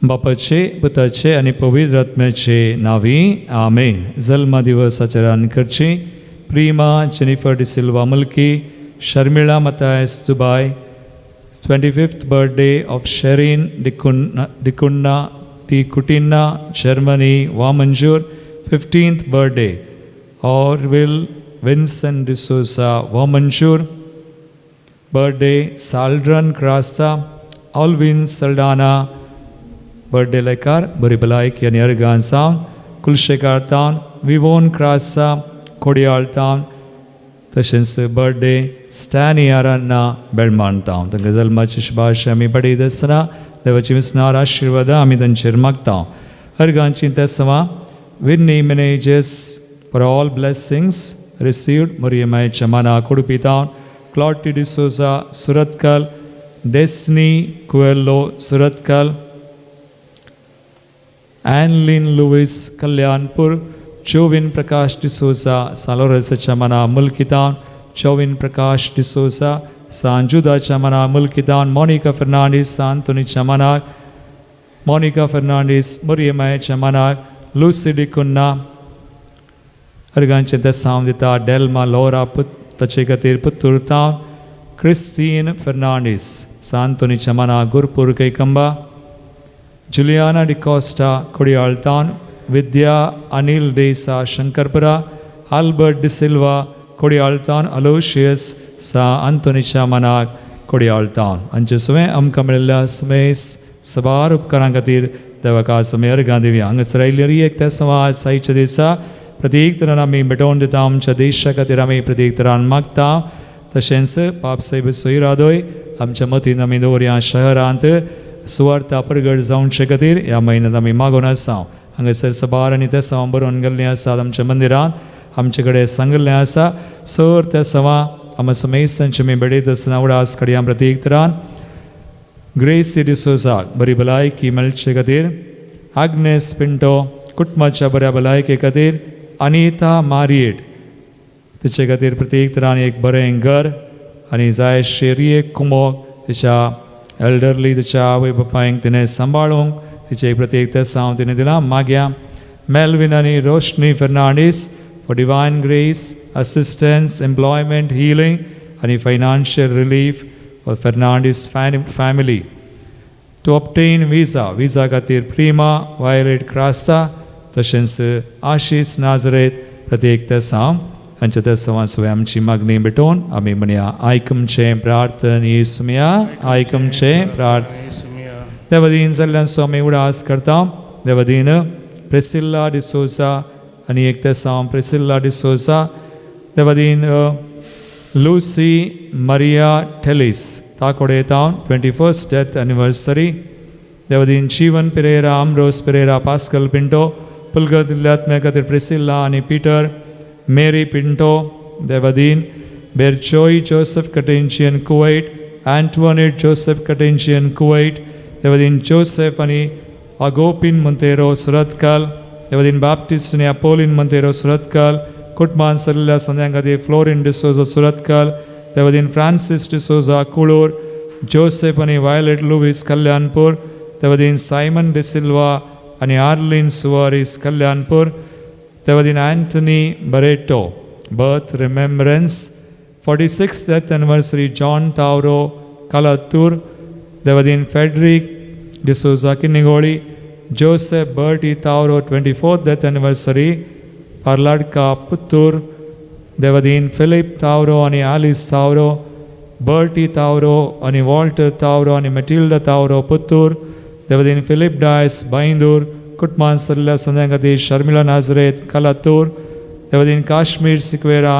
बापाचे, पुताचे आनी पवित्र आत्म्याचे नांवी, आमेन. जल्म दिवस आचरण करची प्रिमा जेनिफर डिसिल्वा, मुल्की, Sharmila Mathias, Dubai. 25th birthday of Sherin Dicunna T Kutinna, Germany, Vamanjur. 15th birthday Orville Vincent D'Souza, Vamanjur. Birthday Saldran Krasta, Alvin Saldana birthday लेकार बरी भलायकी आनी अर्गां जावन कुलशेकार तावन विवोन क्रासा, कोडियाळ तावन. तशेंच बर्थडे स्टॅनी आरान्ना, बेळमान तावन. तांकां जल्माची शुभाशय आमी पडयत आसतना देवाची विस्नार आशिर्वादां आमी तांचेर मागता. अर्गांची तेसवां Winnie Menezes for all blessings received, मरियमायच्या माना, कुडपी तावन क्लॉटी डिसोजा, सुरतकल, डेस्नी कुएल्लो, सुरतकल, ॲनलिन लुईस, कल्याणपूर, चोविन प्रकाश डिसोजा, सालोरेसाच्या मना, मुल्कितान चोविन प्रकाश डिसोजा, सांजुदाच्या मना, मुल्कितान मोनिका फर्नांडीस, सांतोनीच्या मनाक मोनिका फर्नांडीस, मरियमायच्या मनाक लुसी डिकुन्ना. अर्गांचें तेसांव दिता डेल्मा लोरा पुत ताचे खातीर पुत्तूर तावन क्रिस्तीन फर्नांडीस, सांतोनीच्या मना, गुरपूर कैकंबा, जुलियाना डिकॉस्टा, कोडियाळतान, विद्या अनिल देसा, शंकरपुरा, आल्बर्ट डिसिल्वा, कोडियाळतान, अलोशियस सा अंतोनीच्या मनाक, कोडियाळतान. हांचे सुवें आमकां मेळिल्ल्या सुमेस सबार उपकारां खातीर देवाक आमी अर्गां दिवया. हांगासर आयिल्ली एक त्या समाज साईच्या दिसा प्रत्येक तरान आमी भेटोवन दिता. आमच्या देशा खातीर आमी प्रत्येक तरान मागता. तशेंच पाप साहेब सोयरादोय आमच्या मतीन आमी दवरया. शहरांत सुवार्ता प्रगट जावचे खातीर ह्या म्हयन्यांत आमी मागून आसा. हांगासर सबार आनी तेसांव बरोवन गेल्लीं आसात. आमच्या मंदिरांत आमचे कडेन सांगिल्लें आसा सर त्या सवा आमी समेस्तांचे आमी भेटयत आसतना उडास कडया. प्रत्येक तरान ग्रेसी डिसोजाक बरी भलायकी मेळचे खातीर, आग्नेस पिंटो कुटुंबाच्या बऱ्या भलायके खातीर, अनिता मारिएट तिचे खातीर प्रत्येक तरान एक बरें घर आनी जाय शेरये कुमोक तिच्या एल्डरली तिच्या आवय बापायक तिणें सांबाळूंक तिचे प्रत्येक तेसांव तिणें दिलां मागया. मेलवीन आनी Roshni Fernandes for divine grace, assistance, employment, healing आनी financial relief for Fernandes family, to obtain visa. Visa खातीर प्रिमा वायलेट क्रास्ता, तशेंच आशीस नाजरेत प्रत्येक तेसांव. हांच्या तेसांवा सुवें आमची मागणी भेटोवन आमी म्हणया, आयकमचें प्रार्थन येसुमया, आयकमचें प्रार्थन. देवदीन जाल्ल्यान आमी उडास करता. देवदीन प्रेसिल्ला डिसोजा आनी एक तेसांव प्रेसिल्ला डिसोजा. देवदीन लुसी मरिया टेलिस, ताकोडे तावन 21st death anniversary. देवदीन जीवन पिरेरा, आमरोस पिरेरा, पास्कल पिंटो, पुलगत आत्म्या खातीर प्रेसिल्ला आनी पीटर, मेरी पिंटो. देवदीन बेरचोय जोसेफ कटेंचियन, कुवैट, अँटोनेट जोसेफ कटेंचियन, कुवैट. देवदीन जोसेफ आनी अगोपिन मंतेरो, सुरतकल. देवदीन बाप्टिस्ट आनी अपोलिन मंतेरो, सुरतकल. कुटुंबान सल्ल्या संद्यां खातीर फ्लोरिन डिसोजा, सुरतकल. देवदीन फ्रांसीस डिसोजा, कुळूर, जोसेफ आनी वायलेट लुवीस, कल्याणपूर. देवदीन सायमन डिसिल्वा आनी आर्लिन सुवारीस, कल्याणपूर. देवदीन Anthony Barreto birth remembrance, 46 death anniversary John Tauro, Kalathur. देवदीन Frederick D'Souza, Kinnigoli, Joseph Bertie Tauro 24th death anniversary, Parladka, Puttur. देवदीन Philip Tauro आनी आलिस तावरो, बर्टी तावरो आनी वॉल्टर तावरो आनी मॅटिल्डा तावरो, पुत्तूर. देवदीन फिलीप डायस, बांयदूर. कुटुंबान सल्ल्या संद्यां खातीर शर्मिला नाजरेत, कलातूर. देवदीन काश्मीर सिक्वेरा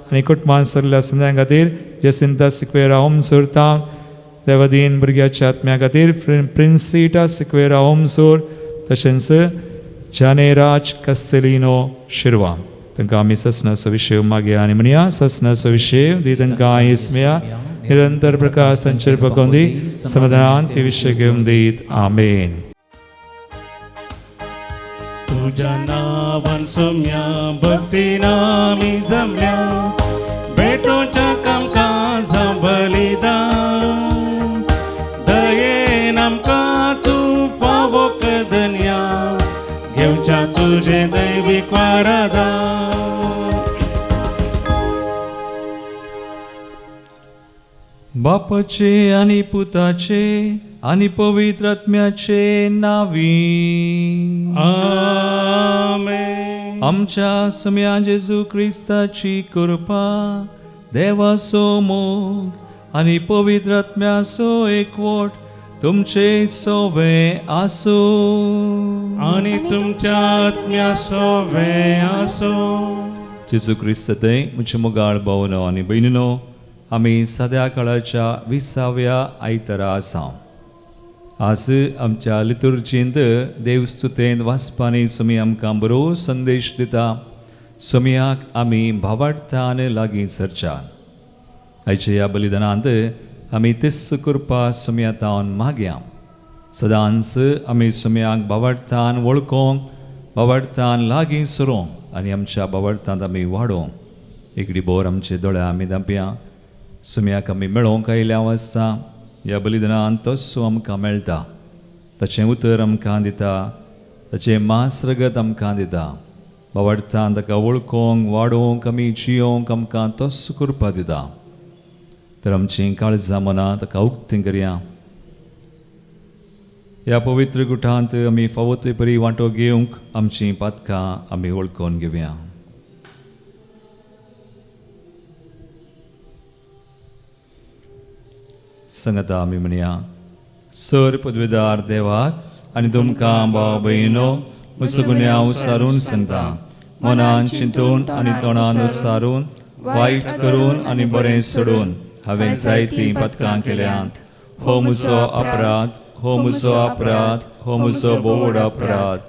आनी कुटुंबान सल्ल्या संद्यां खातीर जसिंता सिक्वेरा, ओमसूर तावन. देवदीन भुरग्याच्या आत्म्या खातीर प्रिन्सिटा सिक्वेरा, ओमसूर, तशेंच जानेराज कस्तेलिनो, शिरवा. तांकां आमी ससनाचो विशय मागया आनी म्हणया, ससनाचो विशय दी तांकां इसमया, निरंतर प्रकाश संचर पकोवन दी, समाधानान ती विशय घेवन दीत. आमेन. तुझ्या नावान सोम्या भक्तीन आमी जमल्या, भेटोच्या कामकाजा बलिदान, दयेन आमकां तूं फावो. तुझे दैवीक वरदान. बापाचे आनी पुताचे आनी पवित्र आत्म्याचे नावी. आमेन. आमच्या सम्या जेजू क्रिस्ताची कृपा, देवाचो मोग आनी पवित्र आत्म्याचो एकवट तुमचे सोवे आसूं. आनी तुमच्या आत्म्या सोवे आसूं. जेजू क्रिस्त थंय म्हजे मोगाळ भावनो आनी भयणीनो, आमी सद्या काळाच्या 20व्या आयतारा आसा. आज आमच्या लितुर्जींत देवस्तुतेंत वाचपांनी सुमी आमकां बरो संदेश दिता. सुमयाक आमी भावार्थान लागीं सरच्या. आयच्या ह्या बलिदानांत आमी तिस कृपा सुमया तावन मागया. सदांच आमी सुमयाक भावार्थान वळखोंक, भावार्थान लागीं सरोंक आनी आमच्या भावार्थांत आमी वाडोवंक. एकडी बोर आमचे दोळे आमी धांपया. सुमयाक आमी मेळोवंक आयिल्ल्या आसता. ह्या बलिदानान तस्सो आमकां मेळटा. ताचें उतर आमकां दिता, ताचें मांस रगत आमकां दिता. भावार्थान ताका वळखोवंक, वाडोवंक, आमी जियोवंक आमकां तस्सो कृपा दिता. तर आमचीं काळजां मनां ताका उक्तीं करया. ह्या पवित्र गुठांत आमी फावो ते परी वांटो घेवंक आमचीं पातकां आमी वळखून घेवया. संगता आमी म्हणया, सर पदवेदार देवाक आनी तुमकां भाव भयणीनो म्हजो गुन्यांव सारून सांगता. मनान चिंतून आनी तोंडान सारून, वायट करून आनी बरें सोडून हांवें जायतीं पातकां केल्यांत. हो म्हजो अपराध, हो म्हजो अपराध, हो म्हजो बोवड अपराध.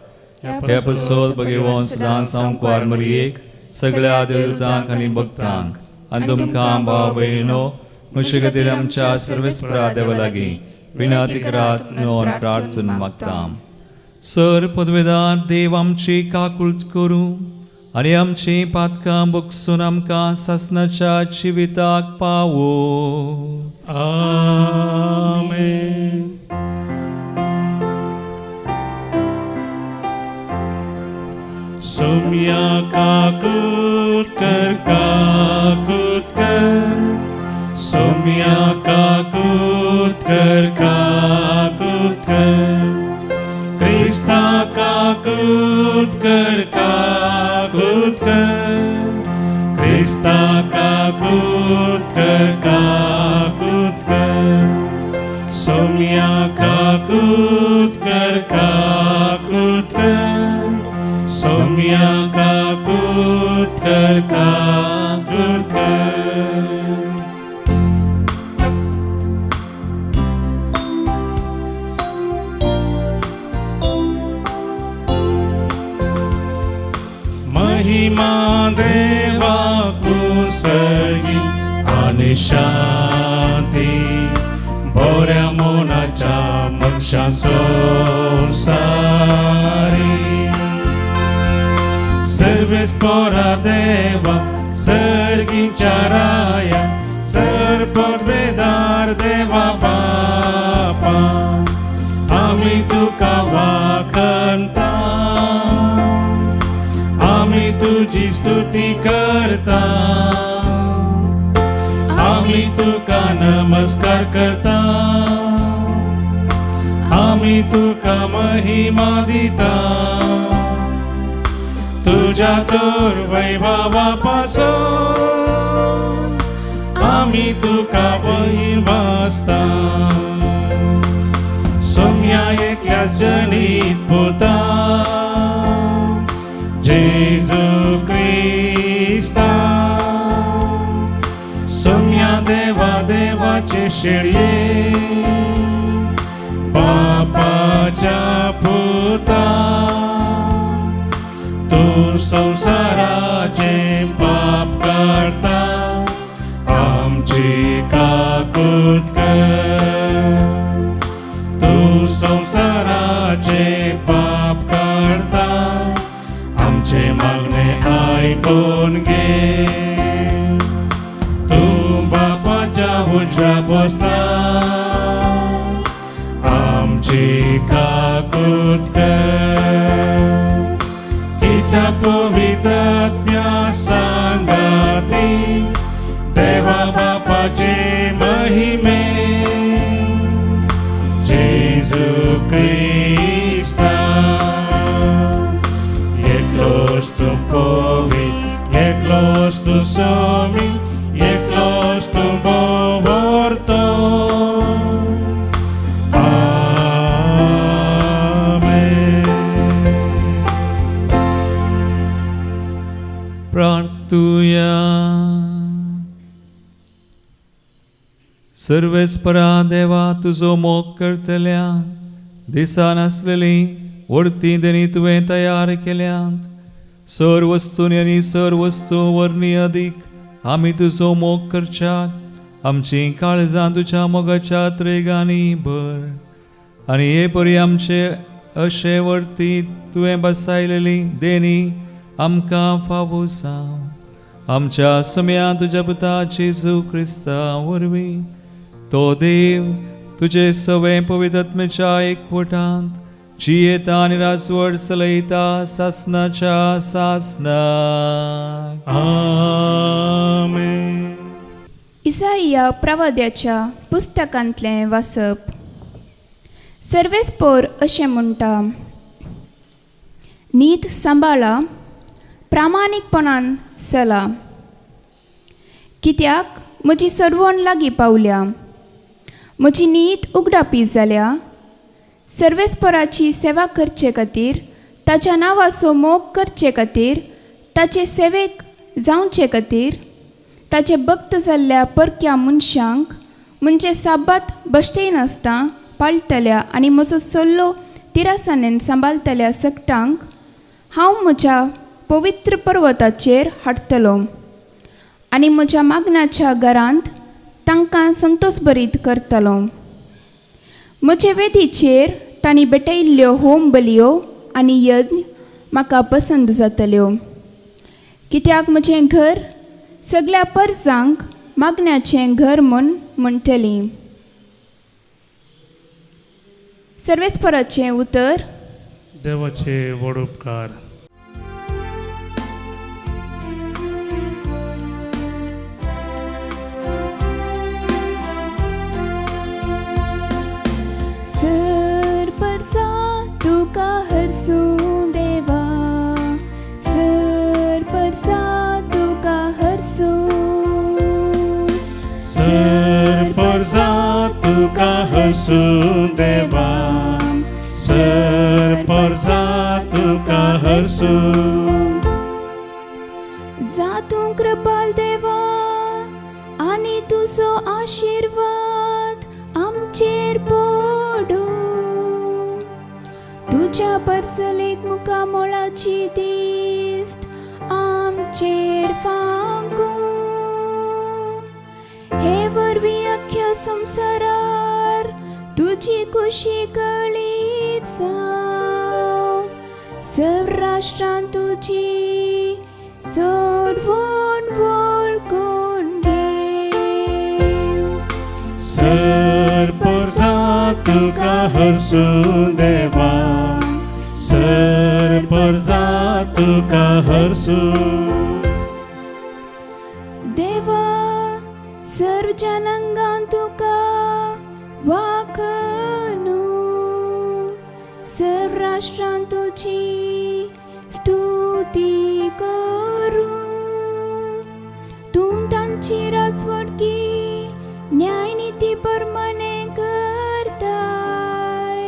हे पसोत भगेवन सदां सांकवार मरयेक, सगळ्या देवतांक आनी भक्तांक आनी तुमकां भाव भयणीनो म्हजे खातीर आमच्या सर्वेस्परा देवा लागीं विनंती करात म्हणून प्रार्थना मागता. सर पदवेदार देव आमची काकूळट करूं आनी आमची पातकां बगसून आमकां सासणाच्या जिविताक पावो. आमेन. सोम्या काकूत कर, काकूत कर, सोम्या काकूत कर, काकूत कर, क्रिस्ता काकूत कर, काकूत कर, क्रिस्ता काकूत कर, काकूत कर, सोम्या काकूत कर, काकूत कर, सोम्या काकूत कर, काकूत कर. महिमा देवा कुसगी आनी शांती बऱ्या मनाच्या मनशां संवसारी. सर्वेस्परा देवा सर्गीच्या राया, सर पदवेदार देवा बापा, आमी तुका वाखणता, आमी तुजी स्तुती करता, आमी तुका नमस्कार करता, आमी तुका महिमा दिता. तुज्या तर वैभवा पासून आमी तुका बहीण वाचता. सोम्या एकल्याच जनीत पुता जेजू क्रिस्ता, सोम्या देवा देवाचे शेळये बापाच्या पुता, तूं संवसाराचे पाप काडटा, आमची काकूत कर. तूं संवसाराचे पाप काडटा, आमचे मागणे आयकून घे. तूं बापाच्या उजव्या बसला, आमची काकूत कर. सर्वेस्परा देवा तुजो मोग करतल्या दिसा नासलेली वडती देणी तुवें तयार केल्यात. सर वस्तूंनी आनी सर वस्तू वरनी अदीक आमी तुजो मोग करच्याक आमची काळजां तुज्या मोगाच्या त्रेगांनी भर आनी हे परी आमचे अशे वरती तुवें बसायलेली देणी आमकां फावो जावं. आमच्या सम्या तुज्या पुता जेजू क्रिस्ता वरवीं तो देव तुजे सवे पवित्र एकवटांत जियेता आनी राजवट चलयता सासनाच्या सासनाक. आमेन. इसाईया प्रवाद्याच्या पुस्तकांतलें वाचप. सर्वेस्पोर अशें म्हणटा, नीत सांबाळा, प्रामाणीकपणान चला, कित्याक म्हजी सरवण लागीं पावल्या, म्हजी नीत उगडापी जाल्या. सर्वेस्पोराची सेवा करचे खातीर, ताच्या नांवाचो मोग करचे खातीर, ताचे सेवेक जावचे खातीर, ताचे भक्त जाल्ल्या परक्या मनशांक म्हणजे साबात बश्टयनासतना पाळटल्या आनी म्हजो सल्लो तिरासानेन सांबाळटल्या सगटांक हांव म्हज्या पवित्र पर्वताचेर हाडटलो आनी म्हज्या मागण्याच्या घरांत तांकां संतोशभरीत करतलो. म्हजे वेदीचेर तांणी भेटयल्ल्यो होम बलयो आनी यज्ञ म्हाका पसंत जातल्यो, कित्याक म्हजें घर सगळ्या परजांक मागण्याचें घर म्हूण म्हणटलीं. सर्वेस्पराचें उतर. देवाचे व्हड उपकार. सर परसा तुका हरसूं देवा, सर परसा तुका हरसूं, सर परसा तुका हरसूं देवा, सर परसा तुका हरसूं. जा तूं कृपाल देवा आनी तुजो आशिर्वाद आमचेर पडूं. तुज्या परसलेक मुखामोळाची दिश्ट आमचेर फांकूं. हे वरवीं अख्ख्या संवसारार तुजी खुशी कळीत जावं. सर्व राष्ट्रां तुजी सोडवण वळखून घे. सर परसा तुका हरसूं देवा, सर परसा तुका हरसूं. देवा सर्व जनांगान तुका वाखनू, सर्व राष्ट्रां तुजी स्तुती करूं. तूं तांची राजवटकी न्यायनिती प्रमाणे करताय,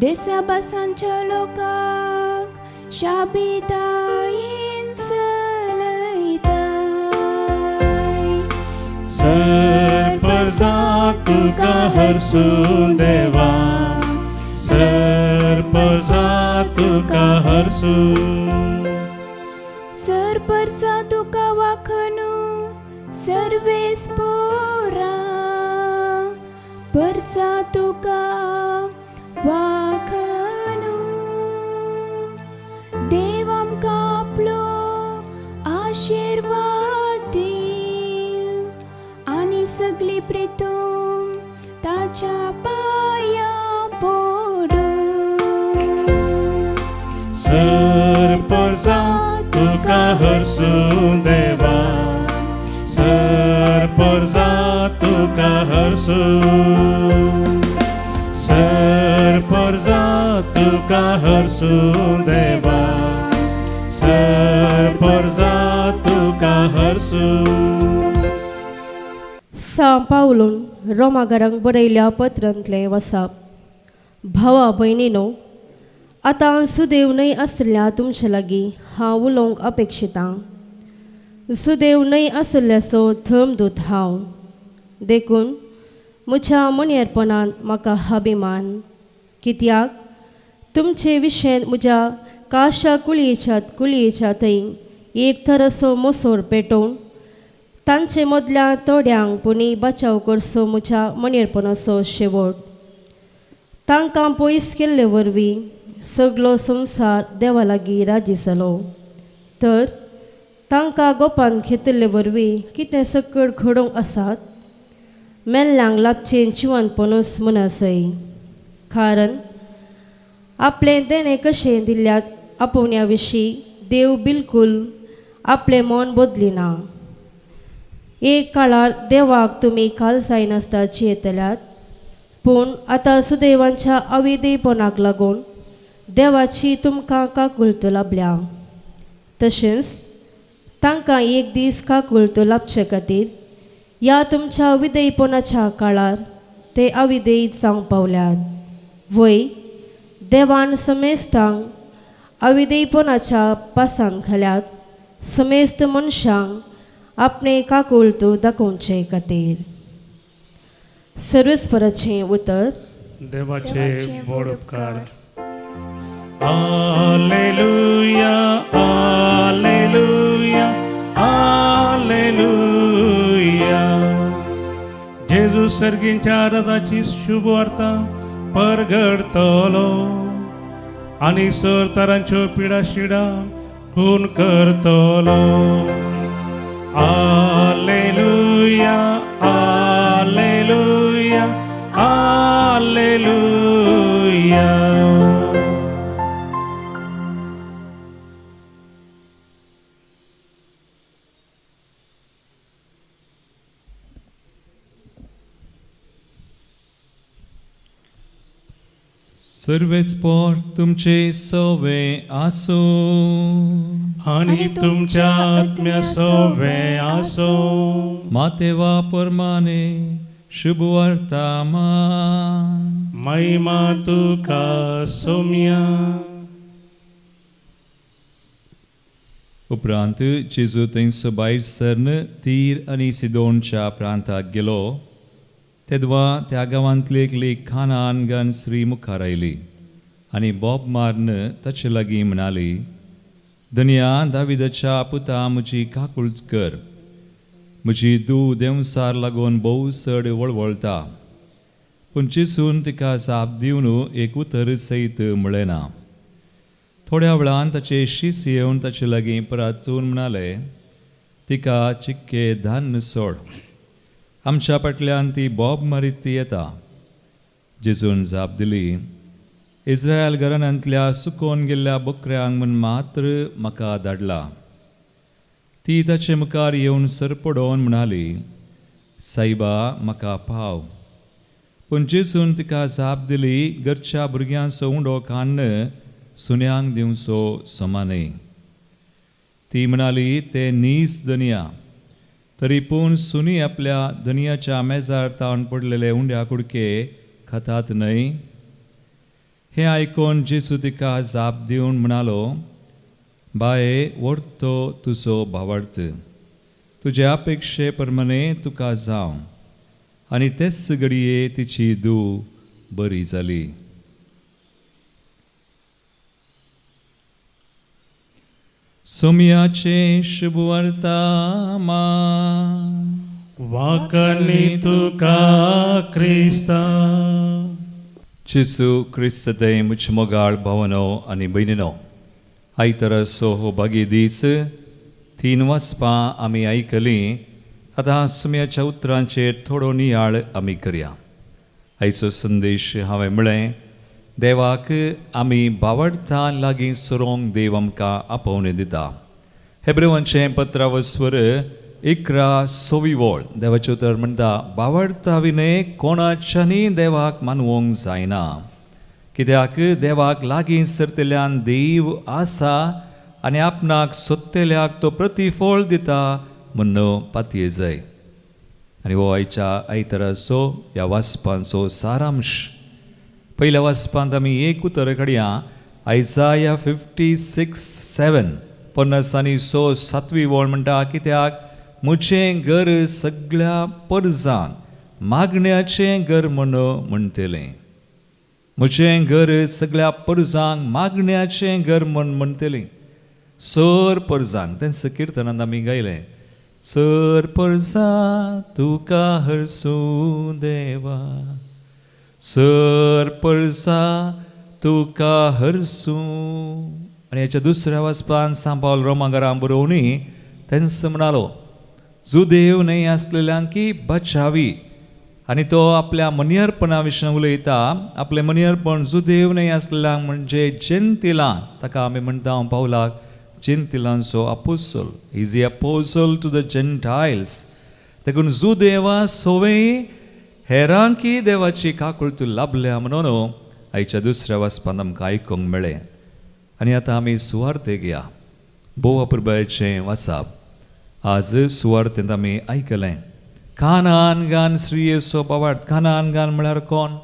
देसा भासांच्या लोकांक शाबितायेन चलयताय. सर परसा तुका हरसूं देवा, सर परसा तुका हरसूं. सर परसा तुका वाखनू सर्वेस्पोरा, परसा तुका वाखनू. देव आमकां आपलो आशिर्वाद दी आनी सगळी प्रेतूं ताच्या पांयां पडूं. सर परसा तुका हरसूं देवा, सर परसा तुका हरसूं. सर परसा तुका हरसूं देवा, सर परसा तुका हरसूं. सां पावलून रोमाघरांक बरयल्या पत्रांतलें वसाप. भावा भयणीनो, आतां सुदेव न्हय आसल्या तुमचे लागीं हांव उलोवंक अपेक्षितां. सुदेव न्हय आसल्याचो थंब दूत हांव, देखून म्हज्या मनेरपणान म्हाका अभिमान कित्याक तुमचे विशयन म्हज्या काशा कुळयेच्या कुळयेच्या थंय एक थरसो मोसोर पेटोवन तांचे मदल्या थोड्यांक पुणी बचाव करचो म्हज्या मनेरपणाचो शेवट. तांकां पयस केल्ले वरवीं सगलो संवसार देवा लागीं राजी जालो तर तांकां गोपान घेतिल्ले वरवीं कितें सकळ घडोवंक आसात मेल्ल्यांक लाबचें जिवनपणूच म्हण आसय. कारण आपलें देणें कशें दिल्ल्या आपोवण्या विशीं देव बिलकूल आपलें मन बदलिना. एक काळार देवाक तुमी काल जायनासता जियेतल्यात पूण आतां सुदैवांच्या अविदेपणाक लागून देवाची तुमकां काकुळट लाबल्या. तशेंच तांकां एक दीस काकुळट लाबचे खातीर ह्या तुमच्या विधेयपणाच्या काळार ते अविधेयी जावंक पावल्यात. वय देवान समेस्तांक अविधेयपणाच्या पासान घाल्यात समेस्त मनशांक आपणे काकुळट दाखोवचे खातीर. सर्वेस्पराचें उतर. देवाचे व्हड उपकार. Alleluia, alleluia, alleluia. जेजू सर्गींच्या रजाची शुभवार्ता परगडतलो आनी सर तरांच्यो पिडा शिडा खून करतलो. Alleluia, alleluia, alleluia. सर्वेस्पोर तुमचे सोवे आसो आनी तुमच्या आत्म्या सोवे आसो. मातेवा परमाने शुभ वर्तमान महिमा तुका सोम्या. उपरांत जेजू थंयसो भायर सरन तीर आनी सिदोनच्या प्रांताक गेलो. तेदवा त्या गांवांतली एकली खानान गन स्त्री मुखार आयली आनी बोब मारन ताचे लागीं म्हणाली, धनया दाविदाच्या पुता म्हजी काकूळच कर, म्हजी धूव देंवसार लागून भोव चड वळवळटा. पूण जेजून तिका जाप दिवन एक उतर सयत म्हळें ना. थोड्या वेळान ताचे शीस येवन ताचे लागीं परतून म्हणाले, तिका चिक्के धान्न सोड, आमच्या फाटल्यान ती बोब मारीत येता. जेजून जाप दिली, इस्रायल घराण्यांतल्या सुकोवन गेल्ल्या बकऱ्यांक म्हूण मात्र म्हाका धाडला. ती ताचे मुखार येवन सरपडोवन म्हणाली, सायबा म्हाका पाव. पूण जेजून तिका जाप दिली, घरच्या भुरग्यांचो उंडो खान्न सुन्यांक दिवचो समा न्हय. ती म्हणाली, ते नीस धनया, तरी पूण सुनी आपल्या धनयाच्या मेजार तावन पडलेले उंड्या कुडके खातात न्हय. हें आयकून जेजू तिका जाप दिवन म्हणालो, बाये व्हरतो तुजो भावार्थ, तुजे अपेक्षे प्रमाणे तुका जावं. आनी तेच घडये तिची धूव बरी जाली. सोम्याचें शुभ वर्तमान. वाकणी तुका क्रिस्ता. जेजू क्रिस्त दे मुच मोगाळ भावनो आनी भयणीनो, आयताराचो हो भागी दीस 3 वाजपां आमी आयकलीं. आतां सोम्याच्या उतरांचेर थोडो नियाळ आमी करया. आयचो संदेश हांवें म्हळें, देवाक आमी बावडता लागीं सरोंक देव आमकां आपोवणें दिता. हेब्रेवांचें पत्रावस्वर 11:26 वळ देवाचें उतर म्हणटा, बावडता विणे कोणाच्यानी देवाक मानवंक जायना, कित्याक देवाक लागीं सरतल्यान देव आसा आनी आपणाक सोदतल्याक तो प्रतिफळ दिता म्हूण पातये जाय. आनी हो आयच्या आयताराचो ह्या वाचपांचो सारांश. पयल्या वाचपांत आमी एक उतर काडया, आयजाया 56:7 56 7 वळ म्हणटा, कित्याक म्हजें घर सगळ्या परजांक मागण्याचें घर म्हण म्हणटलें. म्हजें घर सगळ्या परजांक मागण्याचें घर म्हण म्हणटलें. सर परजांक तेंच किर्तनांत आमी गायलें, सर परजा तुका हरसूं देवा, सर परजा तुका हरसूं. आनी हेच्या दुसऱ्या वाचपान सांत पावल रोमांगारां बरोवणी तेंच म्हणालो, जुदेव न्हय आसलेल्यांकी बचावी. आनी तो आपल्या मनियरपणा विशीं उलयता. आपलें मनियरपण जुदेव न्हय आसलेल्यांक म्हणजे जेंतिलां, ताका आमी म्हणटा पावलाक जेंतिलांचो apostle, is a apostle to the Gentiles. देखून जुदेवा सोवे हेरांकी देवाची काकुळट लाभल्या म्हणून आयच्या दुसऱ्या वाचपान आमकां आयकूंक मेळ्ळें. आनी आतां आमी सुवार्तेक या. भोव अपुरबायेचें वाचप आज सुवार्तेंत आमी आयकलें. कानान गान स्त्रियेचो बावार्थ. कानान गान म्हळ्यार कोण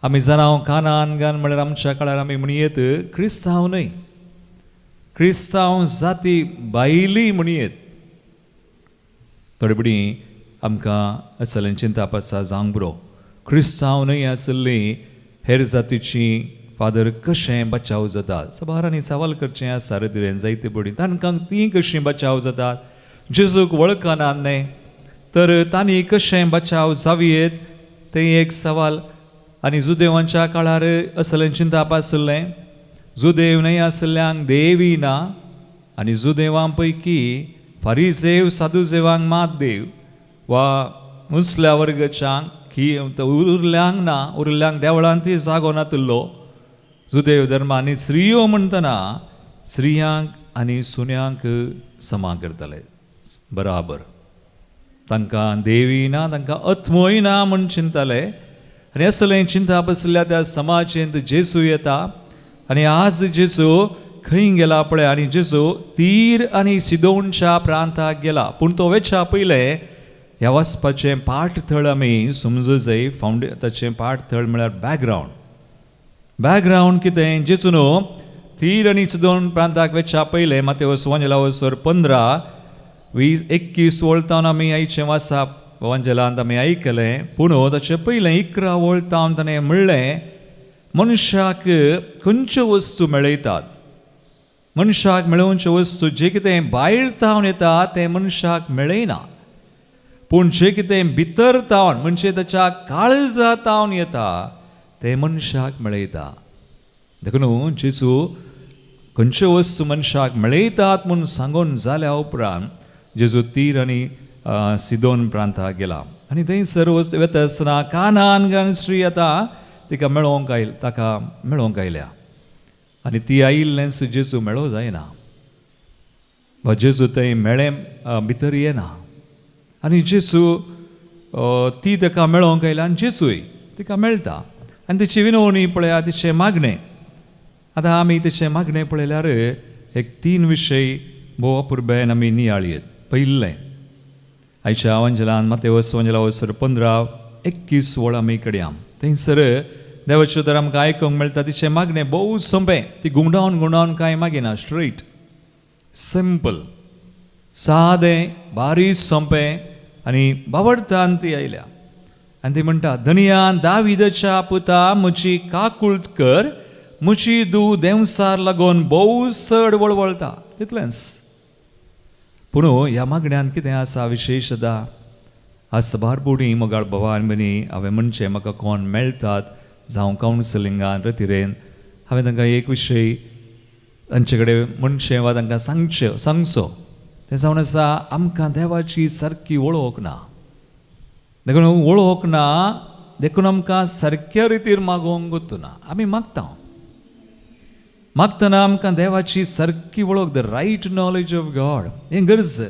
आमी जाणां. कानान गान म्हळ्यार आमच्या काळार आमी म्हणयेत क्रिस्तांव न्हय, क्रिस्तांव जाती भायली म्हणयेत. थोडे भुरगीं आमकां असलें चिंताप आसा जावंक बरो, क्रिस्तांव न्हय आसली हेर जातीची फादर कशें बचाव जातात. सबारांनी सवाल करचें आसा रे जायते भुरगीं तांकां तीं कशीं बचाव जातात, जेजूक वळखनात न्हय तर तांणी कशें बचाव जावयेत, तें एक सवाल. आनी जुदेवांच्या काळार असलें चिंताप आशिल्लें, जुदेव न्हय आशिल्ल्यांक देवी ना आनी जुदेवां पैकी फारीसेव साधुजेवांक मात देव वा उंचल्या वर्गाच्यांक की उरल्यांक ना, उरल्यांक देवळांत ती जागो नातिल्लो जुदेव धर्म. आनी स्त्रियो म्हणटना स्त्रियांक आनी सुन्यांक समा करताले बराबर, तांकां देवी ना, तांकां आत्मोय ना म्हूण चिंताले. आनी असलें चिंताप आशिल्ल्या त्या समाजेंत जेजू येता. आनी आज जेजू खंय गेला पळय, आनी जेजू तीर आनी सिदोनच्या प्रांताक गेला. पूण तो वेच्या पयलें ह्या वचपाचें पाठथळ आमी समजू जाय. फावंडे ताचें पाठथळ म्हळ्यार बॅकग्रावंड. बॅकग्रावंड कितें, जेजू न्हू तीर आनी सिदोन प्रांताक वेच्या पयलें मातेवस वंजेला 15 20 21 वळतावन आमी आयचें वाचप वंजेलांत आमी आयकलें. पूण ताचें पयलें 11 वळतावन ताणें म्हणलें, मनशाक खंयच्यो वस्तू मेळयतात, मनशाक मेळोवच्यो वस्तू जे कितें भायर तावन येता तें मनशाक मेळयना, पूण जें कितें भितर तावन म्हणजे ताच्या काळजा तावन येता तें मनशाक मेळयता. देखून जेजू खंयच्यो वस्तू मनशाक मेळयतात म्हूण सांगून जाल्या उपरांत जेजू तीर आनी सिदोन प्रांताक गेला. आनी थंयसर वता आसतना कानान गान स्त्री येता, तिका मेळोवंक आयल, ताका मेळोवंक आयल्या. आनी ती आयिल्लेंच जेजू मेळो जायना वा जेजू थंय मेळ्ळें भितर येना. आनी जेजू ती ताका मेळोवंक आयल्या आनी जेजूय तिका मेळटा. आनी तिची विनवणी पळया, तिचें मागणें. आतां आमी तिचें मागणें पळयल्यार एक 3 विशय भोव अपुरबायेन आमी नियाळयेत. पयलें आयच्या वंजलान मातेवस वंजला 15 21 वळ आमी कडया. थंयसर देवाच्यो तर आमकां आयकूंक मेळटा तिचें मागणें भोव सोंपें, ती गुंडावन गुंडावन कांय मागिना, स्ट्रेट सिंपल सादें बारीक सोंपें आनी बावडतान ती आयल्या. आनी ती म्हणटा, धनयान दाविदाच्या पुता म्हजी काकूळट कर, म्हजी धूव देंवसार लागून भोव चड वळवळटा. तितलेंच. पूण ह्या मागण्यांत कितें आसा विशेशता, आज सबार बोडी मोगाळ भावा आनी भयणी हांवें म्हणचें म्हाका कोण मेळटात जावं कावन्सिलिंगान रतिरेन हांवें तांकां एक विशय तांचे कडेन म्हणचें वा तांकां सांगचें सांगचो, तें जावन आसा आमकां देवाची सारकी वळख ना. देखून वळख ना देखून आमकां सारक्या रितीर मागोवंक ना. आमी मागता, मागतना आमकां देवाची सारकी वळख, the right knowledge of God, हें गरज.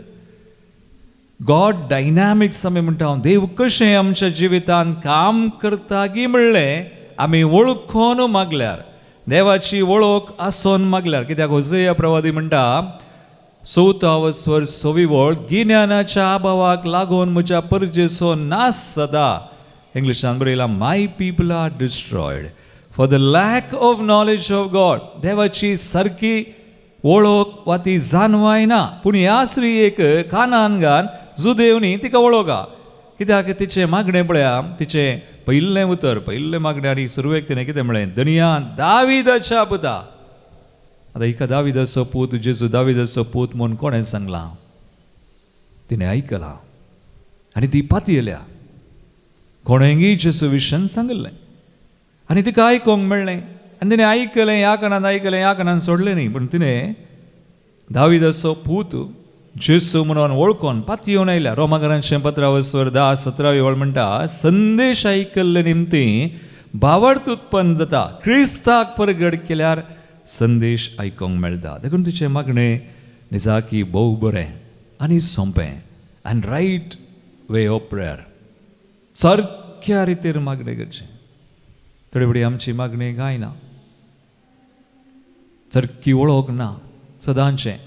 गॉड डायनॅमिक्स आमी म्हणटा, देव कशें आमच्या जिवितांत काम करता गी म्हणलें आमी वळखून मागल्यार, देवाची वळख आसून मागल्यार. कित्याक होजया प्रवादी म्हणटा 4 वस्वर 6 वळ, गिन्यानाच्या अभावाक लागून म्हज्या परजेचो नाश जाता. इंग्लिशान बरयला, my people are destroyed for the lack of knowledge of God. देवाची सारकी वळख वा ती जाणवाय ना. पूण ह्या स्त्रियेक कानान गान जुदेवनी तिका वळखा, कित्याक तिचें मागणें पळया, तिचें पयलें उतर, पयलें मागणें आनी सुरवेक तिणें कितें म्हळें, धनया दाविदाच्या पुता. आतां हिका दाविदाचो पूत, जेजू दाविदाचो पूत म्हूण कोणें सांगलां? तिणें आयकलां आनी ती पातयेल्या. कोणेंगी जेजू विशयान सांगिल्लें आनी तिका आयकूंक मेळ्ळें आनी तिणें आयकलें, ह्या कानान आयकलें, ह्या कानान सोडलें न्ही, पूण तिणें दाविदाचो पूत जेजू म्हणून वळखून पातयेवन आयल्या. रोमाकरांचें पत्रावस्वर 10:17 वळ म्हणटा, संदेश आयकल्ले निमतीं भावार्थ उत्पन्न जाता, क्रिस्ताक परगट केल्यार संदेश आयकूंक मेळटा. देखून तिचें मागणें निजाकी भोव बरें आनी सोंपें आनी रायट वे ऑफ प्रेयर, सारक्या रितीर मागणें करचें. थोडे फुडें आमची मागणी गायना, सारकी वळख ना सदांचें,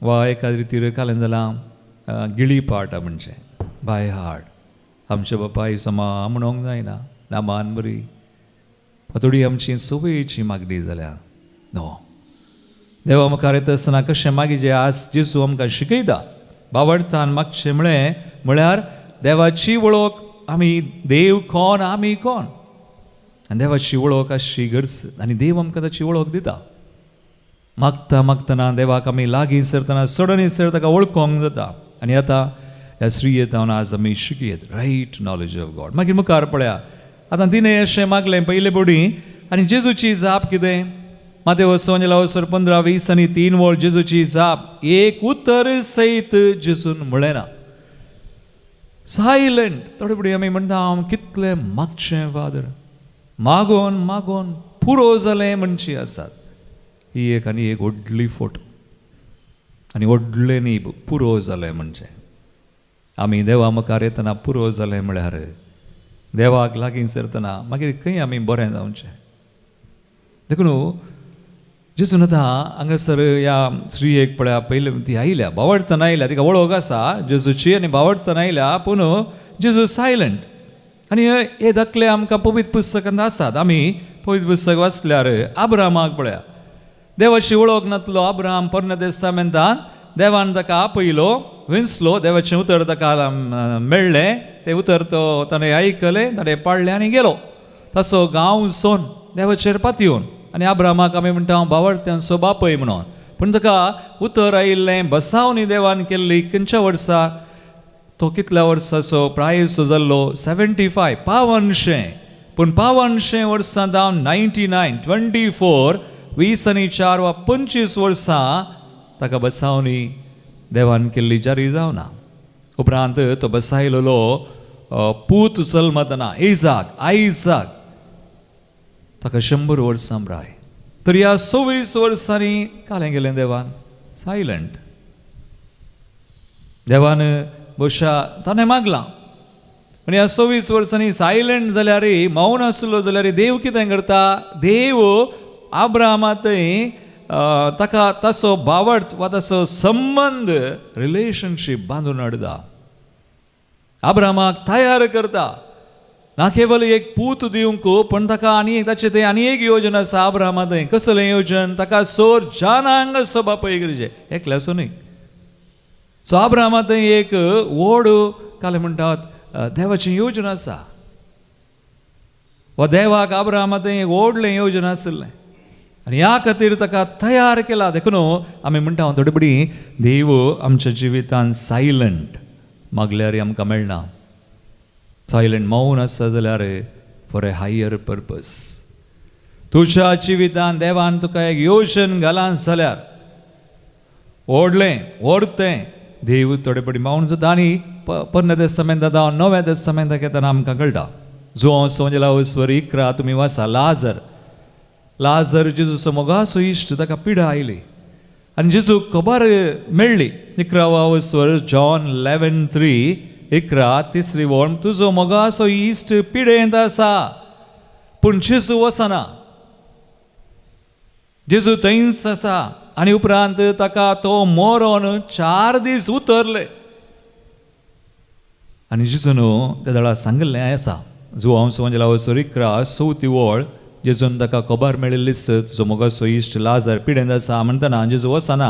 वा एका रितीर कालें जालां गिळी पाट म्हणजे बाय हार्ट, आमच्या बापाय समा म्हणूंक जायना नामान बरी, थोडी आमची संवयेची मागणी जाल्या. नो, देवा मुखार येता आसतना कशें मागीर जे आज जेजू आमकां शिकयता, बावडतान मागचें म्हळें म्हळ्यार देवाची वळख, आमी देव कोण, आमी कोण, आनी देवाची वळख आसची गरज आनी देव आमकां ताची वळख दिता. मागता मागतना देवाक आमी लागीं सरतना सडनी सर ताका वळखोंक जाता. आनी आतां ह्या स्त्रियेतावन आज आमी शिकयत रायट नॉलेज ऑफ गॉड. मागीर मुखार पळया, आतां तिणें अशें मागलें पयले बोडी आनी जेजूची जाप कितें? मातेव वसर 15:20 आनी 3 वळ जेजूची जाप, एक उतर सयत जेजून म्हळें ना, सायलंट. थोडे फुडें आमी म्हणटा हांव कितलें मागचें फादर, मागोन मागोन पुरो जालें म्हणची आसात. ही एक आनी एक व्हडली फोट आनी व्हडलें न्ही, पुरो जालें म्हणजे आमी देवा मुखार येतना पुरो जालें म्हळ्यार देवाक लागीं सरतना मागीर खंय आमी बरें जावचें. देखून जेजून आतां हांगासर ह्या स्त्रियेक पळया, पयलें ती आयल्या बावडतान आयल्या, तिका वळख आसा जेजूची आनी बावडतान आयल्या, पूण जेजू सायलंट. आनी हे दाखले आमकां पवित्र पुस्तकांत आसात. आमी पवित्र पुस्तक वाचल्यार आब्रामाक पळया, देवाची वळख नातलो आब्राम पोरण्या देस्तामेंतान देवान ताका आपयलो, विंचलो, देवाचें उतर ताका मेळ्ळें, तें उतर तो ताणें आयकलें, ताणें पाळ्ळें आनी गेलो तसो गांव सोन देवाचेर पातयेवन. आनी आब्रामाक आमी म्हणटा हांव बावडत्यांचो बापय म्हणून, पूण ताका उतर आयिल्लें बसावणी देवान केल्ली. खंयच्या वर्सा तो कितल्या वर्साचो प्रायसो जाल्लो? 75, 85. पूण 85 वर्सां जावन 99, 24, 20 आनी 4 वा 25 वर्सां ताका बसावणी देवान केल्ली जारी जावना. उपरांत तो बसायलेलो पूत जल्मतना इजाक, आयजाक, ताका 100 वर्सां प्राय. तर ह्या 26 वर्सांनी कालें गेलें देवान सायलंट. देवान बोशा ताणें मागलां, पूण ह्या 26 वर्सांनी सायलंट जाल्यार, मौन आसलो जाल्यार देव कितें करता? देव आब्रामा थंय ताका ताचो बावड वा ताचो संबंद रिलेशनशीप बांदून हाडटा, आब्रामाक तयार करता. ना केवल एक पूत दिवंक, पण ताका आनी एक ताचें थंय आनी एक योजन आसा आब्रामा थंय. कसलें योजन? ताका सोर जानांग असो बापय गरजे, एकल्याचो न्हय. सो आब्रामा थंय एक व्हड कालें म्हणटात देवाचें योजन आसा, वा देवाक आब्रामा थंय एक व्हडलें योजन आशिल्लें आनी ह्या खातीर ताका तयार केला. देखून आमी म्हणटा थोडे बडी देव आमच्या जिवितान सायलंट मागल्यार आमकां मेळना. सायलंट मौन आसा जाल्यार फॉर ए हायर पर्पज. तुज्या जिवितान देवान तुका एक योजन घालां जाल्यार व्हडलें व्हरतें देव थोडे पडी मौन जाता. आनी पोरण्या देस्तामेंता जावं नव्या देस्तामेंताक येतना आमकां कळटा. जुवांव सोंजेला वस्वर 11 तुमी वाचा, लाजर, लाजर जेजूचो मोगाचो इश्ट, ताका पिडा आयली आनी जेजूक खबर मेळ्ळी. 11 वस्वर जॉन 11:3, 11 तिसरी वळ, तुजो मोगाचो इश्ट पिडेंत आसा, पूण जेजू वचना, जेजू थंयच आसा. आनी उपरांत ताका तो मरोन 4 दीस उतरले आनी जेजून त्या दळा सांगिल्लें आसा. जुवांव सोंजेला वस्वर 11 चवथी वळ, जेजून ताका खबर मेळिल्लीच तुजो मोगाचो इश्ट लाजर पिडेंत आसा म्हणटना जेजू वचना,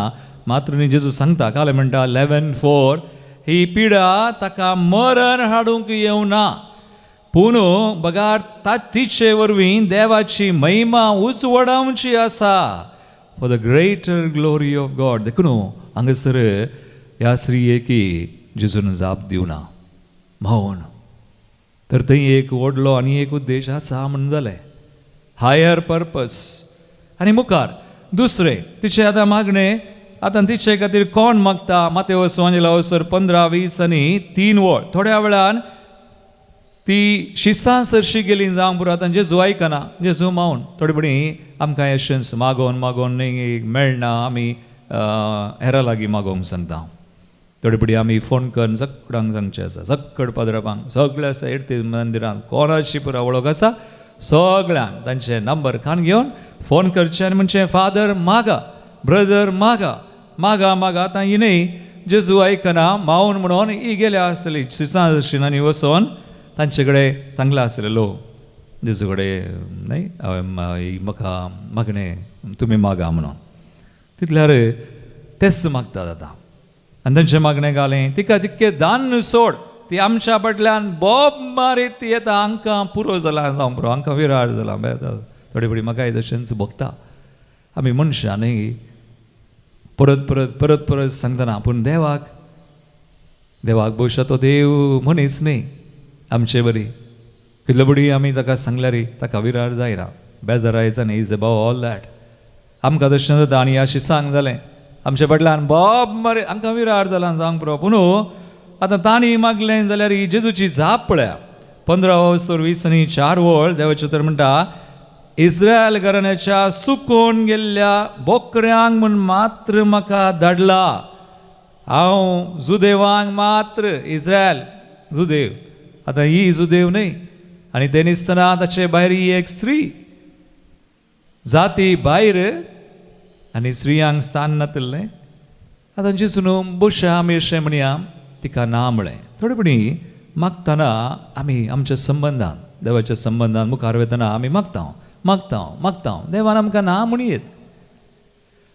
मात्र न्ही जेजू सांगता. कालें म्हणटा 11:4, ही पिडा ताका मरण हाडूंक येवना, पूण बगार तिचे वरवीं देवाची महिमा उजवडावची आसा, for the greater glory of God. देखून हांगासर ह्या स्त्रियेकी जेजून जाप दिवना, मौन. तर थंय एक व्हडलो आनी एक उद्देश आसा म्हण जालें, हायर पर्पस. आनी मुखार दुसरें तिचें आतां मागणें, आतां तिचे खातीर कोण मागता? मातेवस वांजेला 15 20 आनी 3 वळ. थोड्या वेळान ती शिसां सरशी गेली जावंक पुरो. आतां जेजू आयकना, जेजू मावन. थोडे पडी आमकां एशन्स मागोवन मागोवन न्ही मेळना, आमी हेरां लागीं मागोवंक सांगता. थोडे पडी आमी फोन करून सगळ्यांक सांगचें आसा, सक्कड पाद्रापांक सगळे आसा इर्ती मंदिरांत कोणाची पुरा वळख आसा सगळ्यांक तांचे नंबर खान घेवन फोन करचे आनी म्हणचें फादर मागा, ब्रदर मागा, मागा मागा. आतां ही न्ही जेजू आयकना मावन म्हणून ही गेल्या आसतली शिसां शिनांनी वचोन तांचे कडेन सांगलां आसलें लो जेजू कडेन न्ही हांवें म्हाका मागणें तुमी मागा म्हणून. तितल्यार तेच मागतात आतां आनी तांचें मागणें घालें तिका जितकें दान सोड, ती आमच्या फाटल्यान बोब मारीत येता, हांकां पुरो जालां जावं पुरो, हांकां विरार जालां. थोडे पडी म्हाकाय तशेंच भोगता. आमी मनशां न्ही परत परत परत परत सांगतना, पूण देवाक देवाक भोवशा तो देव मनीस न्ही आमचे बरी. कितले बडी आमी ताका सांगल्यार ताका विरार जायना, बेजारायचा न्ही, is above all that. आमकां तशें जाता. आनी अशें सांग जालें आमच्या फाटल्यान बोब मरे हांकां विरार जालां जावंक पुरो. पूण आतां तांणी मागलें जाल्यार ही जेजूची जाप पळया, 15 20 आनी 4 वळ. देवाचें तर म्हणटा इस्रायल घराण्याच्या सुकून गेल्ल्या बोकऱ्यांक म्हूण मात्र म्हाका धाडला, हांव जुदेवांक मात्र, इस्रायल जुदेव, आतां ही जुदेव न्ही. आनी ते दिसतना ताचे भायर ही एक स्त्री, जाती भायर आनी स्त्रियांक स्थान नातिल्लें. आतां जेजून बोशा आमी अशें म्हणया तिका ना म्हळें. थोडे पणी मागतना आमी आमच्या संबंदान देवाच्या संबंदान मुखार वतना आमी मागता मागता मागता, देवान आमकां ना म्हणयेत.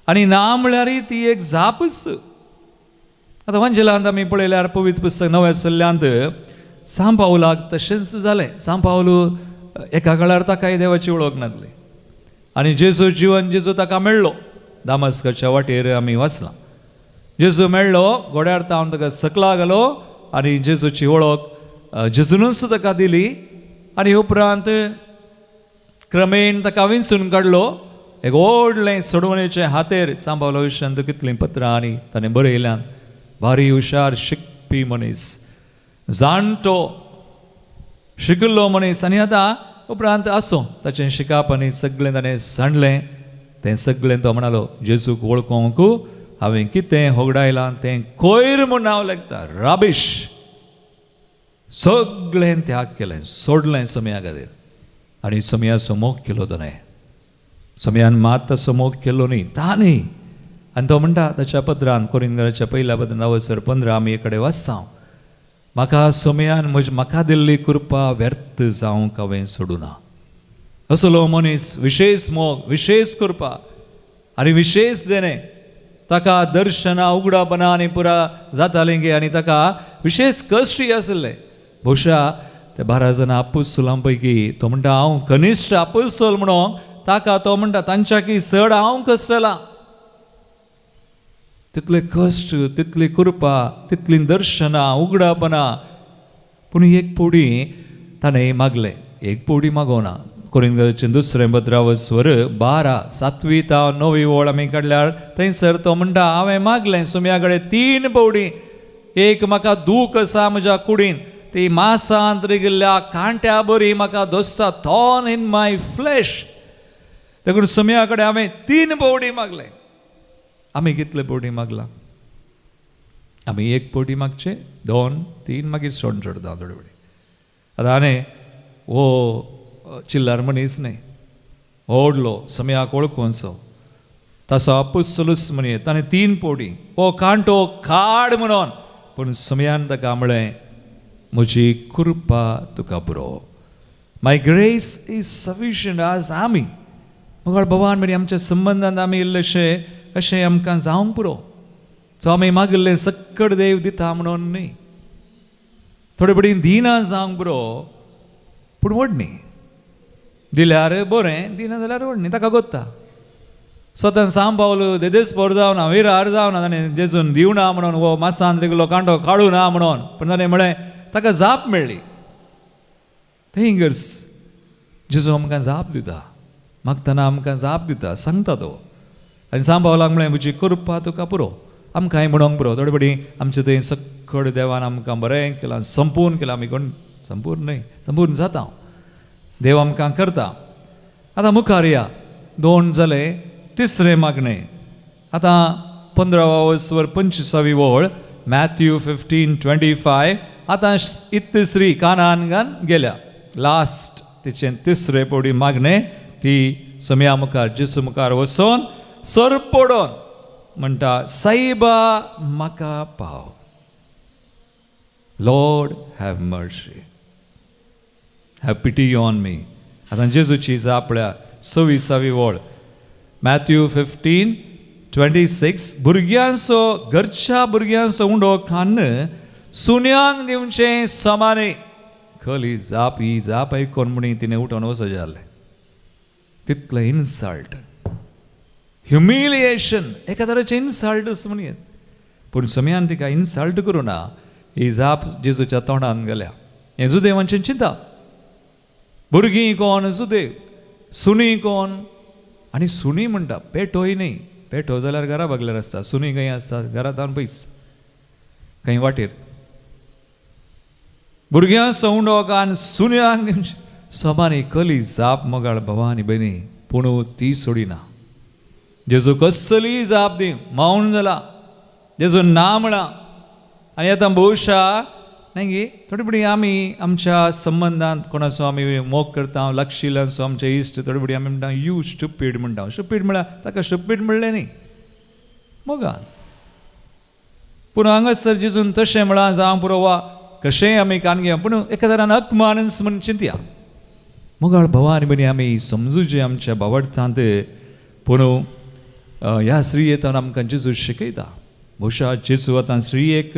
आनी ना म्हळ्यारय ती एक जापच. आतां वांजेलांत आमी पळयल्यार पवित्र पुस्तक नव्या सल्ल्यांत सांव पावलाक तशेंच जालें. सांव पावलू एका काळार ताकाय देवाची वळख नासली आनी जेजू जिवन जेजू ताका मेळ्ळो दामस्काच्या वाटेर आमी वाचलां. जेजू मेळ्ळो घोड्यार तावन ताका सकला घालो आनी जेजूची वळख जेजूनच ताका दिली. आनी उपरांत क्रमेण ताका विंचून काडलो एक व्हडलें सोडवणेचें हातेर. सांव पावला विशयांत कितलीं पत्रां आनी ताणें बरयल्यान. भारी हुशार शिकपी मनीस, जाणटो शिकिल्लो मनीस. आनी आतां उपरांत आसूं ताचें शिकप आनी सगळें ताणें सांडलें, तें सगळें तो म्हणालो जेजूक वळखोंक हांवें कितें होगडायलां तें कोयर म्हूण हांव लेखता, राबिश. सगळें त्याग केलें, सोडलें समया खातीर. आनी समयाचो मोग केलो ताणें, समयान मात ताचो मोग केलो न्ही ताणें. आनी तो म्हणटा ताच्या पत्रान कोरिंदराच्या पयल्या पत्रान 9:15 आमी एक कडेन वाचता, म्हाका समयान म्हज म्हाका दिल्ली कृपा व्यर्थ जावंक हांवें सोडूना. असलो मनीस विशेष मोग, विशेष कृपा आनी विशेष देणें ताका दर्शनां उगडापणां आनी पुरा जातालें गे. आनी ताका विशेष कश्टय आसले. भोवशा ते 12 जाणां आपुस्तलां पैकी तो म्हणटा हांव कनिश्ठ आपुस्तल म्हणून ताका तो म्हणटा तांच्याकी चड हांव कश्टलां. तितले कश्ट, तितली कृपा, तितलीं दर्शनां उगडापणां. पूण एक पोडी ताणें मागलें, एक पोडी मागोना. कोरिंथाचें दुसरें पत्रावस्वर 12 7वी तावन 9वी वळ आमी काडल्यार थंयसर तो म्हणटा हांवें मागलें सुम्या कडेन 3 पवडी, एक म्हाका दूख आसा म्हज्या कुडीन, ती मासांत रिगिल्ल्या कांट्या बरी म्हाका दोसता, थॉर्न इन my flesh. देखून सुम्या कडेन हांवें 3 पवडी मागलें. आमी कितले पवटी मागला? आमी 1 पवटी मागचे, 2 3 मागीर सोड सोडता थोडे पडी. आतां आनी हो चिल्लार मनीस न्ही, व्हडलो समयाक वळखूनचो ताचो आपुस्तलूच म्हणये. ताणें 3 पवटी हो कांटो काड म्हणून, पूण समयान ताका म्हळें म्हजी कृपा तुका पुरो, माय ग्रेस is sufficient. आज आमी मुखार भगवान म्हणजे आमच्या संबंदान आमी इल्लेशे अशें आमकां जावंक पुरो. सो आमी मागिल्लें सक्कड देव दिता म्हणून न्ही, थोडे बडी दिना जावंक बरो, पूण व्हड न्ही. दिल्यार बरें, दिना जाल्यार व्हड न्ही, ताका गोत्ता. स्वता सांब पावलो देदेस पोर जावना, विरार जावना, ताणें जेजून दिवना म्हणून हो मासान रिगलो कांटो काडू ना म्हणून, पूण ताणें म्हळें ताका जाप मेळ्ळी. थिंगर्स जेजू आमकां जाप दिता, मागतना आमकां जाप दिता, सांगता तो. आनी सांब पावलाक म्हळें म्हजी कृपा तुका पुरो, आमकांय म्हणोंक पुरो. थोडे फावटी आमचें थंय सक्कड देवान आमकां बरें केलां, संपूर्ण केलां, आमी कोण संपूर्ण न्हय, संपूर्ण जाता, देव आमकां करता. आतां मुखार या, दोन जाले, तिसरें मागणें. आतां 15 वर 25वी वळ, मॅथ्यू 15:25. आतां तिसरी कानान गेल्या, लास्ट तिचें तिसरें पवडी मागणें. ती समया मुखार जेजू मुखार वचोन सर पडोन म्हणटा, साईबा म्हाका पाव, Lord have mercy, have pity on me. आतां जेजूची जाप पळया, 26वी वळ, मॅथ्यू 15:26. भुरग्यांचो, घरच्या भुरग्यांचो उंडो खान्न सुन्यांक दिवचें समाने. खली जाप, ही जाप आयकोन म्हणी तिणें उठोन वचो जालें. तितलें इन्सल्ट, ह्युमिलिएशन, एका तरेचें इन्सल्टच म्हणयेत, पूण समयान तिका इन्सल्ट करूं ना. ही जाप जेजूच्या तोंडान गेल्या. हें जुदेवांचें चिंता, भुरगीं कोण जुदेव, सुणी कोण. आनी सुणी म्हणटा पेटोय न्ही, पेटो जाल्यार घरा बागल्यार आसता, सुणी खंय आसता, घरांत पयस खंय वाटेर. भुरग्यांक सवंडोक सुन्यांक सोमानी कली जाप मोगाळ भावा आनी भयणी, पूण ती सोडिना. जेजू कसली जाप दी, मौन जाला, जेजू ना म्हळां. आनी आतां भोवशा न्ही गे, थोडी बडी आमी आमच्या संबंदांत कोणाचो आमी मोग करता, लागशिल्ल्यांचो आमचे इश्ट, थोडी बडी आमी म्हणटा you stupid म्हणटा. स्टुपीड म्हळ्यार ताका स्टुपीड म्हणलें न्ही, मोगान. पूण हांगासर जेजून तशें म्हळां जावं पुरो वा कशेंय आमी कान घेवं, पूण एका तरान अपमानच म्हूण चिंतया. मोगाळ भावा आनी भयणी, आमी समजुचें आमच्या बावडतांत. पूण ह्या स्त्रियेतान आमकां जेजू शिकयता. भोवशा जेजू आतां स्त्रियेक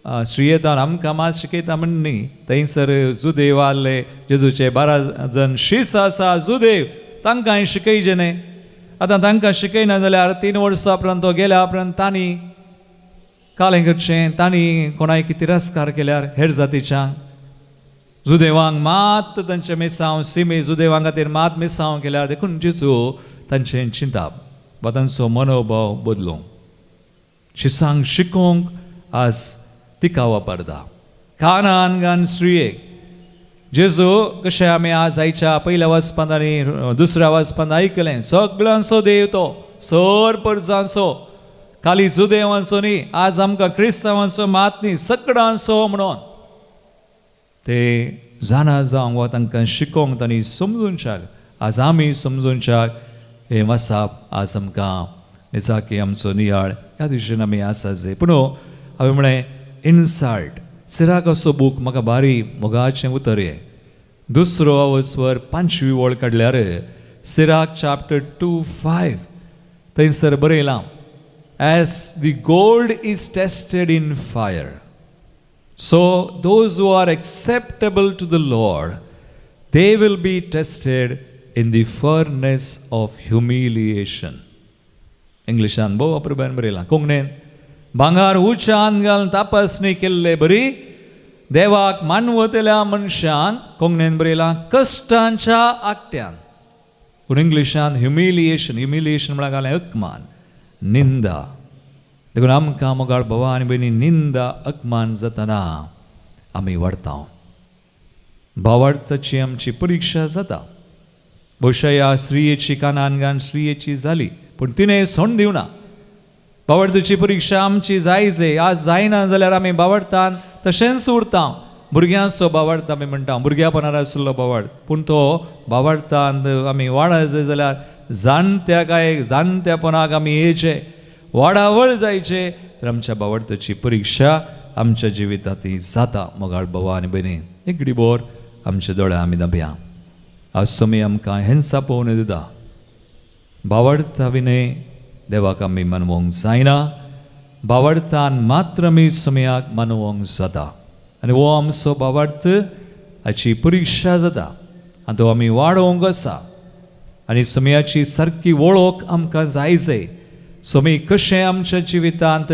स्त्रियेतान आमकां मात शिकयता म्हण न्ही, थंयसर जुदेव आहले, जेजूचे 12 जण शीस आसा जुदेव, तांकां शिकयचें न्ही. आतां तांकां शिकयना जाल्यार 3 वर्सां उपरांत तो गेल्या उपरांत तांणी कालें करचें, तांणी कोणायक तिरस्कार केल्यार हेर जातीच्या जुदेवांक मात तांचें मिसांव सिमी जुदेवां खातीर मात मिसांव केल्यार, देखून जेजू तांचें चिंताप वा तांचो मनोभाव बदलूंक, शिसांक शिकोवंक आज तिका वापरता. कानान गान स्त्रियेक जेजू कशें आमी आज आयच्या पयल्या वाचपांत आनी दुसऱ्या वाचपांत आयकलें, सगळ्यांचो देव तो, सर परजांचो, खाली जुदेवांचो न्ही, आज आमकां क्रिस्तांवांचो मात न्ही, सगळ्यांचो म्हणून ते जाणा जावंक वा तांकां शिकोवंक तांणी समजूनच्याक आज आमी समजूनच्याक हें वासाप आज आमकां निजाकी आमचो नियाळ ह्या दिशेन आमी आसा जे. पूण हांवें म्हळें इन्सल्ट सिराक असो बूक म्हाका बारी मोगाचें उतर हें. दुसरो अवस्वर 5वी वळ काडल्यार सिराक चॅप्टर 2:5 थंयसर बरयलां, as the gold is tested in fire, so those who are acceptable to the Lord, they will be tested in the furnace of humiliation. इंग्लिशान भोव अप्रुबायन बरयलां. कोंकणीन भांगार उच्यान घालून तपासणी केल्ले बरी देवाक मानवतल्या मनशान, कोंकणीन बरयलां कश्टांच्या आकट्यान, पूण इंग्लिशान ह्युमिलिएशन. ह्युमिलिएशन म्हळ्यार घालें अपमान, निंदा. देखून आमकां मोगाळ भावा आनी भयणी, निंदा अपमान जातना आमी वाडटा, भावार्थाची आमची परिक्षा जाता. भोवशा ह्या स्त्रियेची कानान घान स्त्रियेची जाली, पूण तिणें सोंड दिवना. भावार्थाची परिक्षा आमची जायजे, आज जायना जाल्यार आमी भावार्थान तशेंच उरता. भुरग्यांचो भावार्थ आमी म्हणटा, भुरग्यापणार आशिल्लो भावार्थ, पूण तो भावार्थान आमी वाडा जाल्यार जाणत्या काय जाणत्यापणाक आमी येयचे, वाडावळ जायचे, तर आमच्या भावार्थाची परिक्षा आमच्या जिवितांत ती जाता. मोगाळ भावा आनी भयणी, एक घडीभर आमचे दोळे आमी धांपया. आज समी आमकां हिंसा पळोवन दिता. भावार्था विनय देवाक आमी मनवंक जायना. बावडतान मात्र आमी सोमयाक मनोवंक जाता आनी हो आमचो बावडत हाची परिक्षा जाता आनी तो आमी वाडोवंक आसा आनी सोमयाची सारकी वळख आमकां जाय जाय. सोमी कशें आमच्या जिवितांत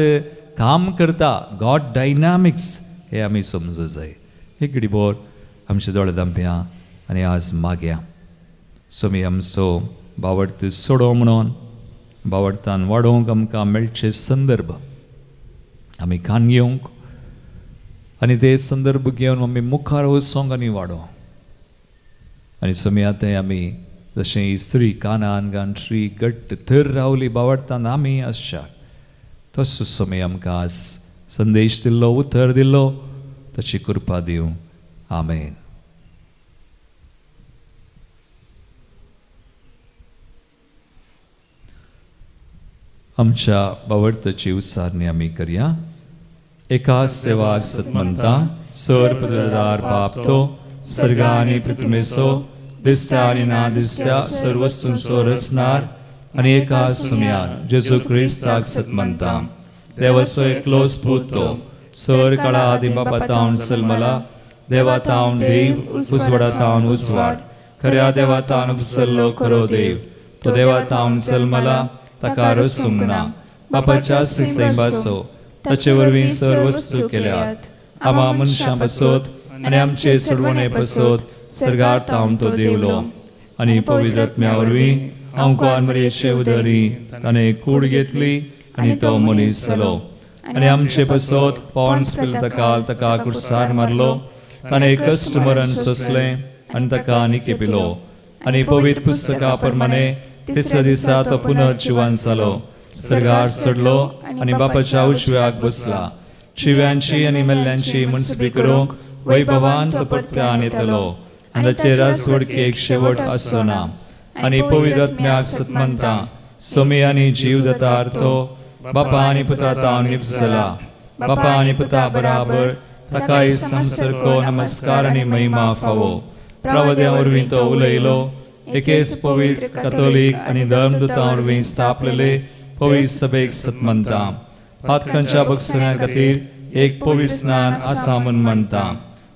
काम करता, गॉड डायनामिक्स हे आमी समजूं जाय. एक घडीभर आमचे दोळे धांपया आनी आज मागया सोमी आमचो बावडत सोडो म्हणून बावडतान वाडोवंक आमकां मेळचे संदर्भ आमी कान घेवंक आनी ते संदर्भ घेवन आमी मुखार वचोंक आनी वाडोवंक. आनी सोमी आतां आमी जशें ही स्त्री कानान गांठरी घट्ट थर रावली बावडतान आमी आसच्या तसो सोमी आमकां आज संदेश दिल्लो, उतर दिल्लो, ताची कृपा दिवं. आमेन. आमच्या बावडताची उच्चारणी आमी करया. एका सेवाक सतमंता सर पददार बाप तो सर्गा आनी पृथ्वीचो दिसत्या आनी ना दिसत्या सर्व वस्तूंचो रचणार आनी एका सुम्याक जेजू क्रिस्ताक सतमंता देवाचो एकलोच पूत तो सर काळा आदी बापा तावन जल्मला, देवा तावन देव, उजवाडा तावन उजवाड, खऱ्या देवा तावन उपसल्लो खरो देव, तो देवा तावन जल्मला, ताका रसूंक ना, बापाच्या सैंबाचो ताचे वरवीं सर्व वस्तू केल्यात, आमा मनशां पासत आनी आमचे सोडवणे पासत सर्गार तावन तो देवलो आनी पवित्र आत्म्या वरवीं आमकां मरयेचे उदरी ताणें कूड घेतली आनी तो मनीस जालो आनी आमचे पासत पॉन्स पिलाताकाल ताका कुर्सार मारलो, ताणें कश्ट मरण सोंसलें आनी ताका निके पिलो आनी पवित्र पुस्तका प्रमाणे तिसऱ्या दिसा तो पुनर्जिवन जालो, सर्गार चडलो आनी बापाच्या उजव्याक बसला, शिव्यांची आनी मेल्ल्यांची मुनसबी करूंक वैभवान तो परत्यान येतलो आनी ताचे रासवडकेक शेवट आसचो ना. आनी पवित्र आत्म्याक सतमंता सोमी आनी जीव दातार तो बापा आनी पुता तावन निपजला, बापा आनी पुता बराबर ताकाय संसर्गो नमस्कार आनी महिमा फावो. प्रवद्या वरवीं तो उलयलो, एकेच पवित्र कथोलीक आनी धर्मदूतां वरवीं स्थापलेले पवित्र सभेक सतमंता पातकांच्या बक्षण्या खातीर एक पवित्र स्नान आसा म्हूण म्हणटा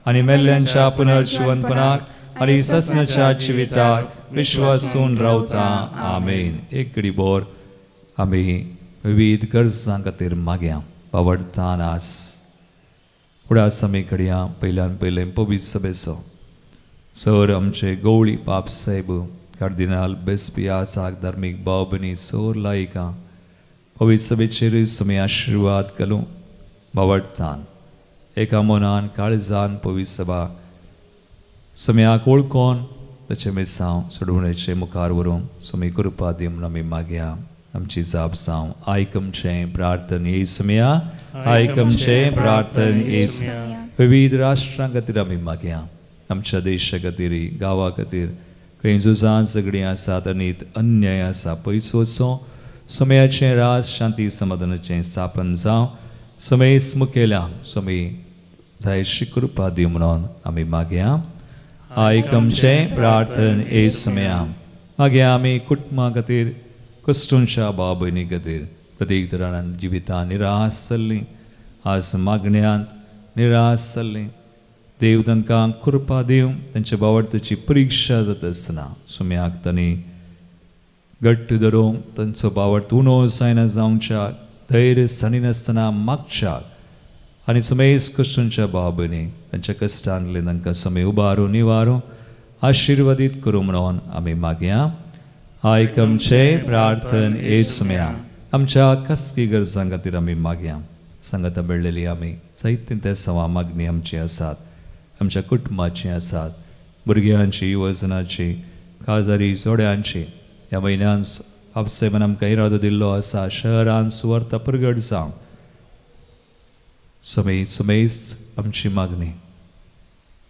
आनी मेल्ल्यांच्या पुनर्जिवनपणाक आनी ससनाच्या जिविताक विश्वासून रावता. आमेन. एक घडीभर आमी विविध गरजां खातीर मागया बावडतान आस उडास आमी घडया पयल्यान पयलें पवित्र सभेचो सर आमचे गवळी पाप साहेब कार्दिनाल बेस्पी आसाक धार्मीक भाव भयणी सोर लायकां पवित्र सभेचेर सुमी आशिर्वाद घालूं बावडतान एका मनान काळजान पवित्र सभा सम्याक वळखोन ताचें मिसांव सोडवणेचे मुखार व्हरूंक सुमी कृपा दी म्हूण आमी मागया. आमची जाप जावं. आयक आमचें प्रार्थन येसुमया, आयक आमचें प्रार्थन येसुमया. विविध राष्ट्रां खातीर आमी मागया, आमच्या देशा खातीर, गांवा खातीर, खंय झुजां झगडीं आसात आनी अन्याय आसा पयस वचो. समयाचें राज शांती समाधानाचें स्थापन जावं. समेस मुखेल्यांक समी जायशी कृपा दी म्हणून आमी मागया. आयक आमचें प्रार्थन येसुमया. मागया आमी कुटुंबा खातीर, कश्टूंच्या भाव भयणी खातीर, प्रत्येक तरान जिवितां निराश जाल्लीं आज मागण्यांत निराश जाल्लीं देव तांकां कृपा दिवं. तांच्या बावडताची परिक्षा जाता आसतना सुम्याक तांणी घट्ट धरूंक, तांचो बावडत उणो जायना जावच्याक, धैर्य सांडिनासतना मागच्याक आनी सुमेस कश्टूंच्या भाव भयणी तांच्या कश्टांतले तांकां समय उबारूं निवारूं आशिर्वादीत करूं म्हणून आमी मागया. आयक आमचें प्रार्थन येसुमया. आमच्या खासगी गरजां खातीर आमी मागया. सांगाता मेळ्ळेली आमी जायतीं ते सवा मागणी आमची आसात, आमच्या कुटुंबाची आसात, भुरग्यांची, युवजनाची, काजारी जोड्यांची. ह्या म्हयन्यान आपसेवन आमकां इरादो दिल्लो आसा शहरान सुवार्ता प्रगट जावं. समेज समेज आमची मागणी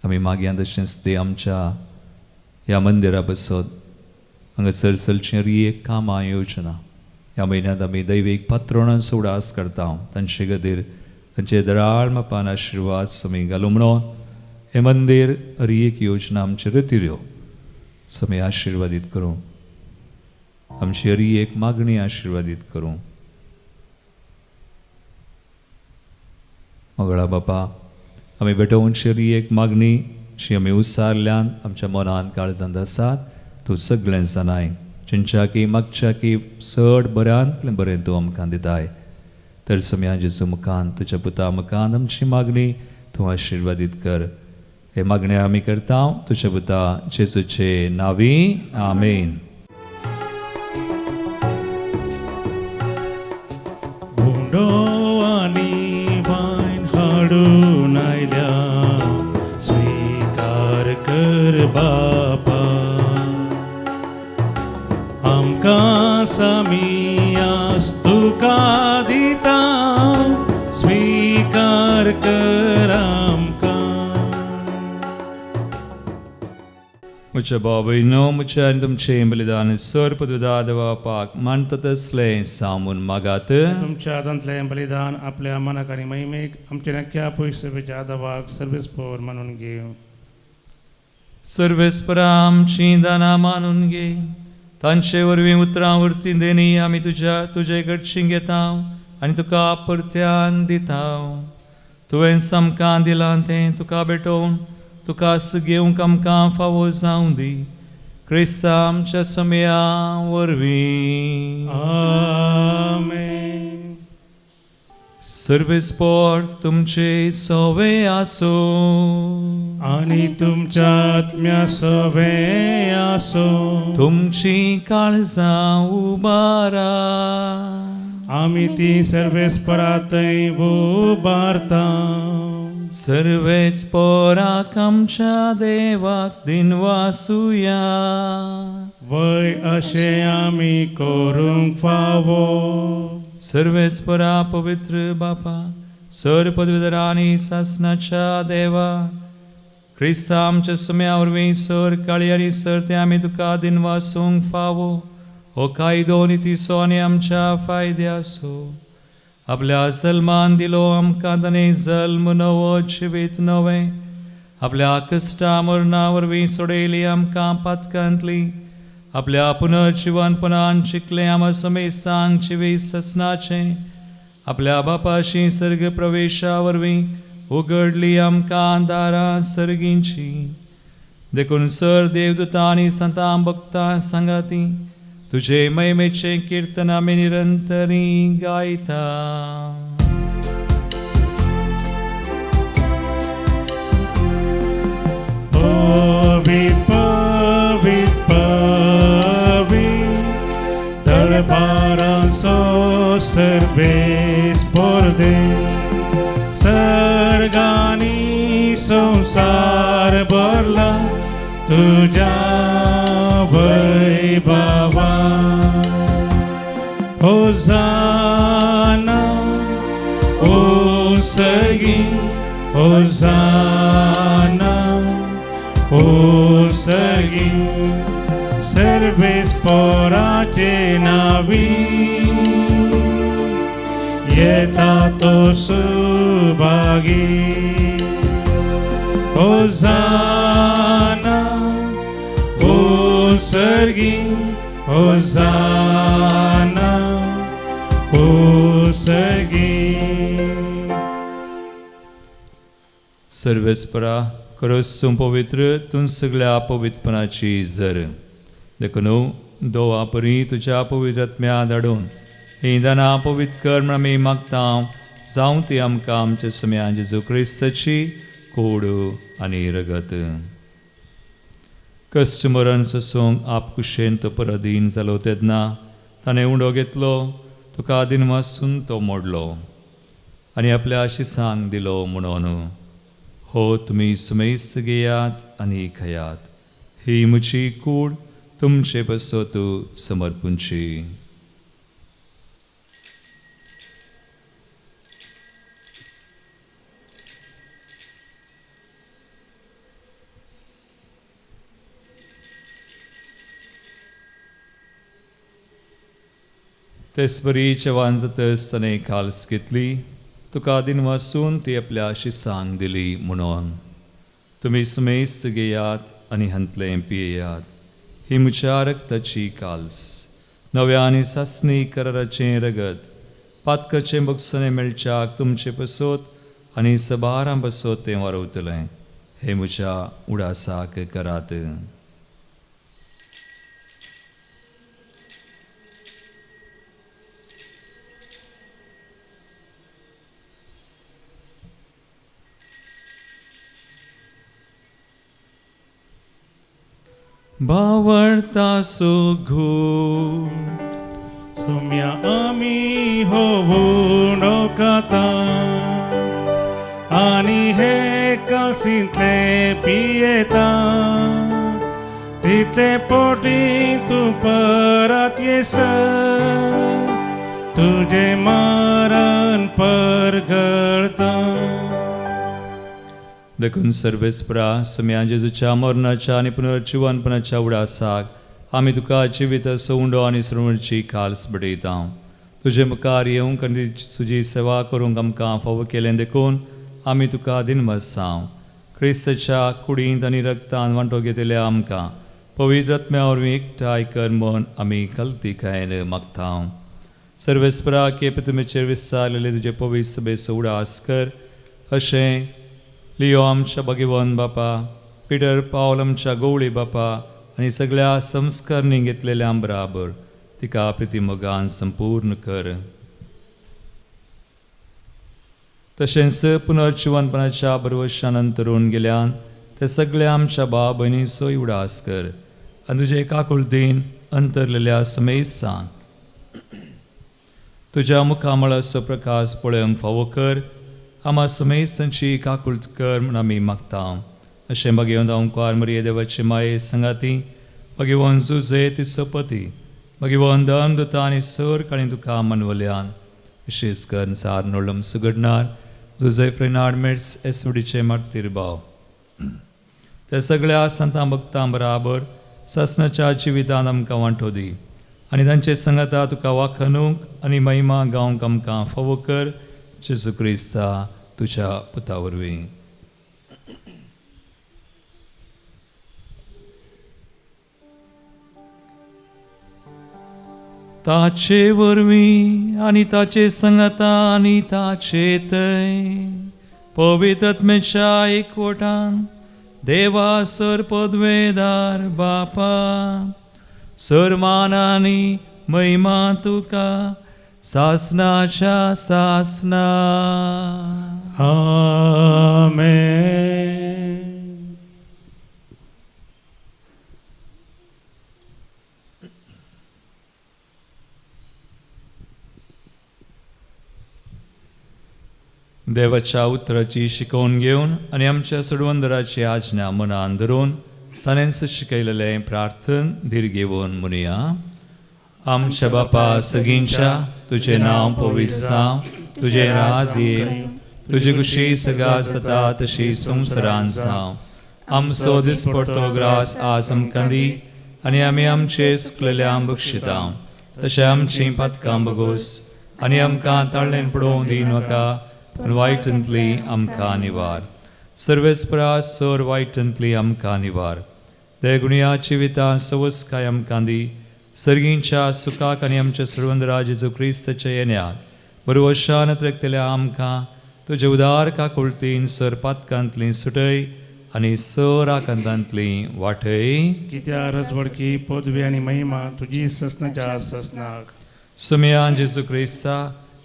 आमी मागया. तशेंच ते आमच्या ह्या मंदिरा बसत हांगासर चलची एक कामां योजना ह्या म्हयन्यांत आमी दैवीक पात्रोणांचो उडास करता. तांचे खातीर तांचे दराळ मापान आशिर्वाद समी घालूं म्हणून हें मंदीर एक योजना आमचे रतिऱ्यो समी आशिर्वादीत करूं. आमची हरी एक मागणी आशिर्वादीत करूं. मंगळा बापा, आमी भेटोवची एक मागणी जी आमी उसारल्यान आमच्या मनान काळजांत आसात, तूं सगळें जाणाय. चिंच्याकी मागच्याकी चड बऱ्यांतलें बरें तूं आमकां दिताय. तर सम्या जेजू मुखान तुज्या पुता मुखान आमची मागणी तूं आशिर्वादीत कर. हे मागणे आमी करता तुज्या पुता जेजूचे नांवी, आमेन. उंडो आनी वायन हाडून आयल्या, स्विकार कर बापा. आमकां सामियास तुका दिता, स्विकार कर आमकां. म्हज्या बाबयनो, म्हज्या आनी तुमचें बलिदान सर पदविदार देवापाक मानता तसलें सामून मागात. तुमच्या हातांतलें बलिदान आपल्या मनाक आनी महिमेक आमच्या नक्क्या पयशेच्या आदावाक सर्वीस पोर मानून घेवं. सर्वेस्परा आमचीं दानां मानून घे. तांचे वरवीं उतरां वरती देणी आमी तुज्या तुजे कडशीं घेता आनी तुका परत्यान दिता. तुवें आमकां दिलां तें तुका भेटोवन तुका घेवंक आमकां फावो जावं दी. क्रिस्ता आमच्या समया वरवीं. आमेन. सर्वेस्पोर तुमचे सोवे आसूं आनी तुमच्या आत्म्या सवे आसूं. तुमची काळजां उबारा. आमी ती सर्वेस्परा थंय उबारता. सर्वेस्पोराक आमच्या देवाक दिनवासुया. वय अशें आमी करूंक फावो. सर्वेस्परा पवित्र बापा, सर पदवीधरा आनी सासनाच्या देवा, क्रिस्ता आमच्या सुम्या वरवीं सर काळी आनी सर ते आमी तुका दिनवासूंक फावो. हो कायदो नितीचो आनी आमच्या फायद्याचो. आपल्या जल्मान दिलो आमकां ताणें जल्म नवो जिवीत नवें. आपल्या कश्टा मरणा वरवीं सोडयली आमकां पातकांतली. आपल्या पुनर्जिवनपणान जिखलें आमा समेस्तांक जिवीत ससनाचें. आपल्या बापाशी सर्ग प्रवेशा वरवीं उगडली आमकां दारां सर्गींची. देखून सर देवदूतां आनी संतां भक्तां सांगाती तुजे महिमेचें किर्तन आमी निरंतरी गायता. पवी पवी पवी दरबारांचो सर्वेस्पोर देव, सर्गांनी संवसार भरला तुज्या वैभवान. होजाना ओ सर्गी, होजाना ओ सर्गी, सर्वेस्पोराचे नावी येता तो सुभागी. होजाना ओ सर्गी, होजाना ओ सर्गी. सर्वेस्परा खरोच तूं पवित्र, तूं सगळ्या पवित्रपणाची जर. देखून दोवा परी तुज्या पवित्र आत्म्या धाडून हीं दानां पवित्र कर म्हण आमी मागता. जावं ती आमकां आमच्या सम्या जेजू क्रिस्ताची कोड आनी रगत. कश्ट मरण सोसूंक आपकुशेन तो पराधीन जालो तेन्ना ताणें उंडो घेतलो, तुका दिनवासून तो मोडलो आनी आपल्या आशिसांक दिलो म्हणून, हो तुमी सुमेस्त घेयात आनी खायात, ही म्हजी कूड तुमचे पासत समर्पूंची. तेच परी जेवण जातच ताणें काल्स घेतली, तुका दिनवासून ती आपल्या शिसांक दिली म्हणून, तुमी सुमेस्त घेयात आनी हांतलें पियेयात, ही म्हज्या रक्ताची काल्स, नव्या आनी सासणी कराराचें रगत, पातकाचें बगसणें मेळच्याक तुमचे पसत आनी सबारां बसोत तें वारवतलें. हे म्हज्या उडासाक करात. भावडता सुघूट सोम्या आमी होवून खाता आनी हे कासींतले पियेता तितले पोटी तूं परत येसर तुजें मरण परगळता. देखून सर्वेस्परा सोम्या जेजूच्या मरणाच्या आनी पुनर्जिवनपणाच्या उडासाक आमी तुका जिवीत सवंडो आनी श्रवणची काल्स बडयता. तुजे मुखार येवंक आनी तुजी सेवा करूंक आमकां फावो केलें देखून आमी तुका दिनवासांव. क्रिस्ताच्या कुडींत आनी रक्तान वांटो घेतल्या आमकां पवित्र आत्म्या वरवीं एकठांय कर म्हूण आमी कलतिकायेन मागता. सर्वेस्परा के प्रतिमेचेर विस्तारलेले तुजे पवित्र सभेचो उडास कर. अशें लियो आमच्या भगवान बापा, पिटर पावल आमच्या गवळी बापा आनी सगळ्या संस्करणी घेतलेल्या बराबर तिका प्रितीमोगान संपूर्ण कर. तशेंच पुनर्जिवनपणाच्या बरवशान अंतरून गेल्यान ते सगळ्या आमच्या भाव भयणीचोय उडास कर आनी तुजे काकुळतीन अंतरलेल्या समेस्तान तुज्या मुखामळाचो प्रकाश पळोवंक फावो कर. आमा समेस्तांची काकुळत कर म्हूण आमी मागता. अशें भगवंत ओंकार मरिये देवाचे माये संगाती भगवान जुजे तिचो पती भगवान दमदुता आनी सर काणी तुका मनवल्यान विशेश करून सार नोळम सुगडणार जुजे फ्रेनाड मेट्स एसवडीचे मार्तीर भाव त्या सगळ्या संतां भक्तां बराबर सासनाच्या जिवितान आमकां वांटो दी आनी तांचे संगाता तुका वाखणूक आनी महिमा गावंक आमकां फावो कर. जेजू क्रिस्ता तुज्या पुता वरवीं. ताचे वरवीं आनी ताचे संगाता आनी ताचे थंय पवित्र आत्म्याच्या एकवटान देवा सर पदवेदार बापा सरमान आनी महिमा तुका सासनाच्या सासना. आमेन. देवाच्या उतराची शिकवण घेवन आनी आमच्या सोडवंदराची आज्ञा मनान धरून ताणेंच शिकयलेलें प्रार्थन धीर घेवन म्हणुया. आमच्या बापा सगींच्या तुजें नांव पवित्र जावं, तुजें राज ये, तुजी खुशी सगळ्या जाता तशी संवसारान जावं. आमचो दिसपडतो ग्रास आज आमकां दी आनी आमी आमचे चुकलेल्या बक्षिता तशें आमचीं पातकां बगोस आनी आमकां ताळ्ळेन पडोवंक दी नाका पूण वायटांतली आमकां निवार. सर्वेस्परा सर वायटांतली आमकां निवार. देगुणया जिवितां सवसकाय आमकां दी. सर्गींच्या सुखाक आनी आमच्या सर्वंदरा जेजू क्रिस्ताच्या येण्याक बरवशान त्रेकतल्या आमकां तुजे उदार काकुळतीन सर पातकांतली सुटय आनी सर आकांतांतली वाटय. कित्या रजवडकी पदवी आनी महिमा तुजी ससनाच्या ससनाक. सुमया जेजू क्रिस्ता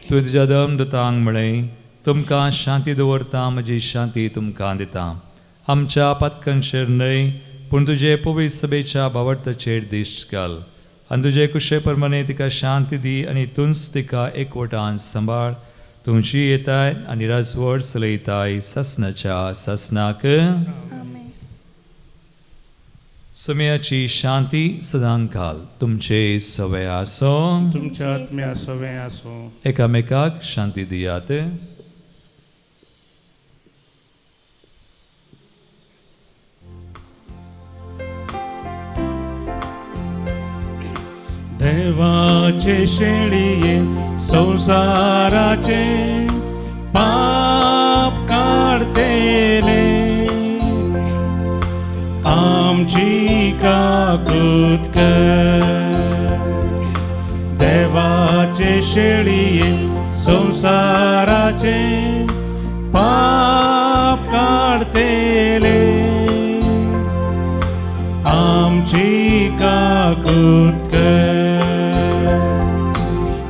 तुवें तुज्या दम दतांक म्हळें तुमकां शांती दवरता, म्हजी शांती तुमकां दिता. आमच्या पातकांचेर न्हय पूण तुजे पवित्र सभेच्या भावार्थाचेर दिश्ट घाल आनी तुजे कुशे प्रमाणे तिका शांती दी आनी तूंच तिका एकवटान सांबाळ. तुमची येताय आनी राजवट चलयताय सासनाच्या सासनाक. सुमयाची शांती सदांकाल तुमचे सवे आसो, तुमच्या आत्म्या सवे आसो. एकामेकाक शांती दियात. देवाचे शेळये संवसाराचे पाप काडतेले आमची काकूत कर. देवाचे शेळये संवसाराचे पाप स्तुत कर।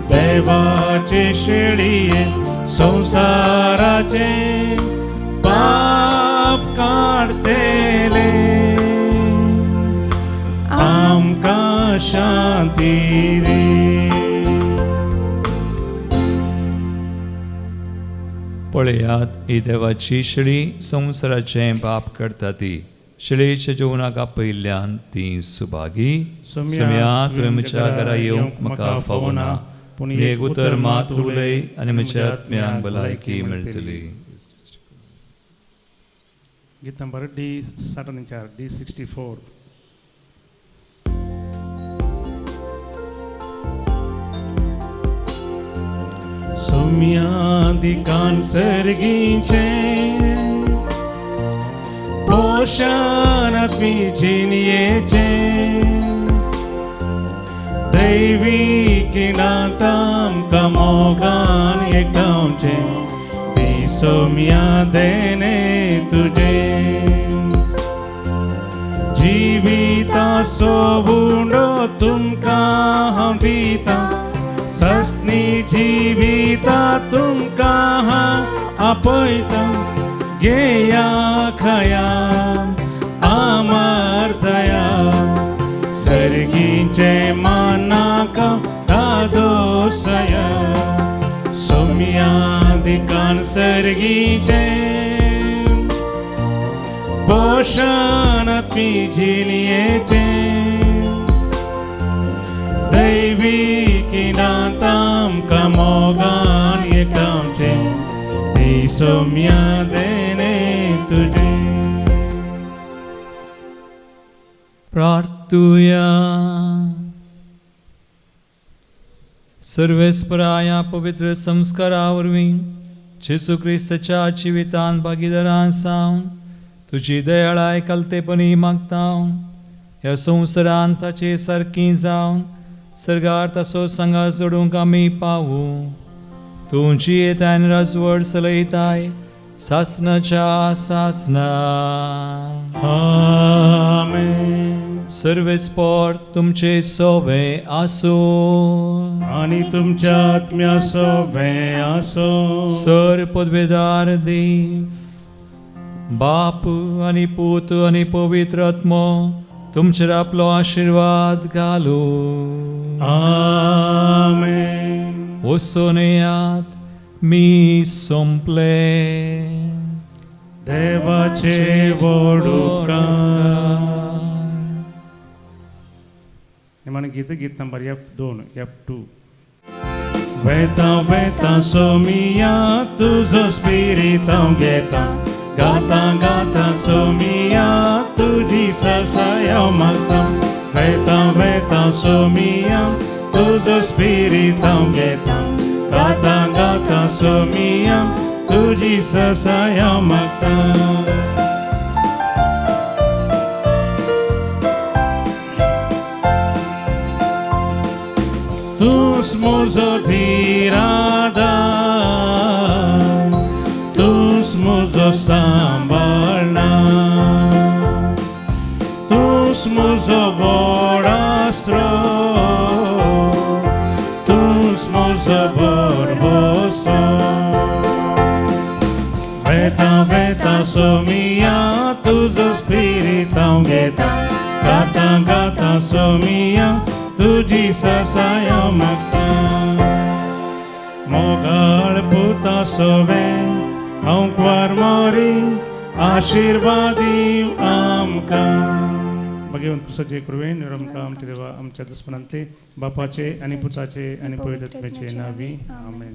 देवाचे शेळये संसाराचे पाप काडतले, आमकां शांती दी। पळयात ही देवाची शेळी संवसाराचें पाप करता ती शेळयेच्या जेवणाक आपयिल्ल्यान ती सुभागी। सोम्या तुवें म्हज्या घरा येवंक म्हाका फावना, पूण एक उतर मात उलय आनी म्हज्या आत्म्याक भलायकी मेळटली। गीत नंबर डी 64, डी 64। सोम्यादिकान सर्गीचे पोषण जिनयेचे, दैवी किणांताम कमोगान एकटावचे, ती सोम्या देने तुझे। जिविता सोबुंडो तुमकां हांव दिता, सस्नी जिविता तुमकां हांव आपयता, घेया खाया आमार जाया, सर्गीचे मानाका दादोसया। सोम्यादिकान सर्गीचे पोषण जिनयेचे, दैवी किणांताम कमोगान एकटावचे, ती सोम्या देने तुझे। प्रार्थुया। सर्वेस्पराया पवित्र संस्कारा वरवीं जेजू क्रिस्ताच्या जिवितान भागीदारां जावन तुजी दयाळाय कलतेपणी मागता। ह्या संवसारांत ताचे सारकी जावन सर्गार ताचो सांगा जोडूंक आमी पावूं। तूं जियेताय आनी राजवट चलयताय सासनाच्या सासना। आमेन। सर्वेस्पर तुमचे सोवे आसूं आनी तुमच्या आत्म्या सोवे आसूं। सर पदवेदार देव बाप आनी पूत आनी पवित्र आत्मो तुमचेर आपलो आशिर्वाद घालूं। आमेन। वचून येयात, मी सोंपले। देवाचे वडुकार। निमाणें गीत, गीत नंबर F2, F2। वेता वेता सोमिया तुजो स्पिरीत हांव घेता, गाता गाता सोमिया तुजी ससाय हांव मागता, वेता वेता सोमिया तुजो स्पिरीत हांव घेता, गाता गाता सोमिया तुजी ससाय हांव मागता। तूंच म्हजो धीराधार, तूंच म्हजो सांबाळणार, तूंच म्हजो व्हड आसरो, तूंच म्हजो भरवंसो। वेता वेता सोमिया तुजो स्पिरीत हांव घेता, गाता गाता सोमिया तुजी ससाय हांव मागता। मोगाळ पुता सोवे हांव क्वार मोरी आशिर्वादी आमकां। भगवंत कुसाचे कृपेन आमकां आमच्या देवा आमच्या दुस्मनांतले बापाचे आनी पुताचे आनी पवित्र आत्म्याचे नांवी आमेन।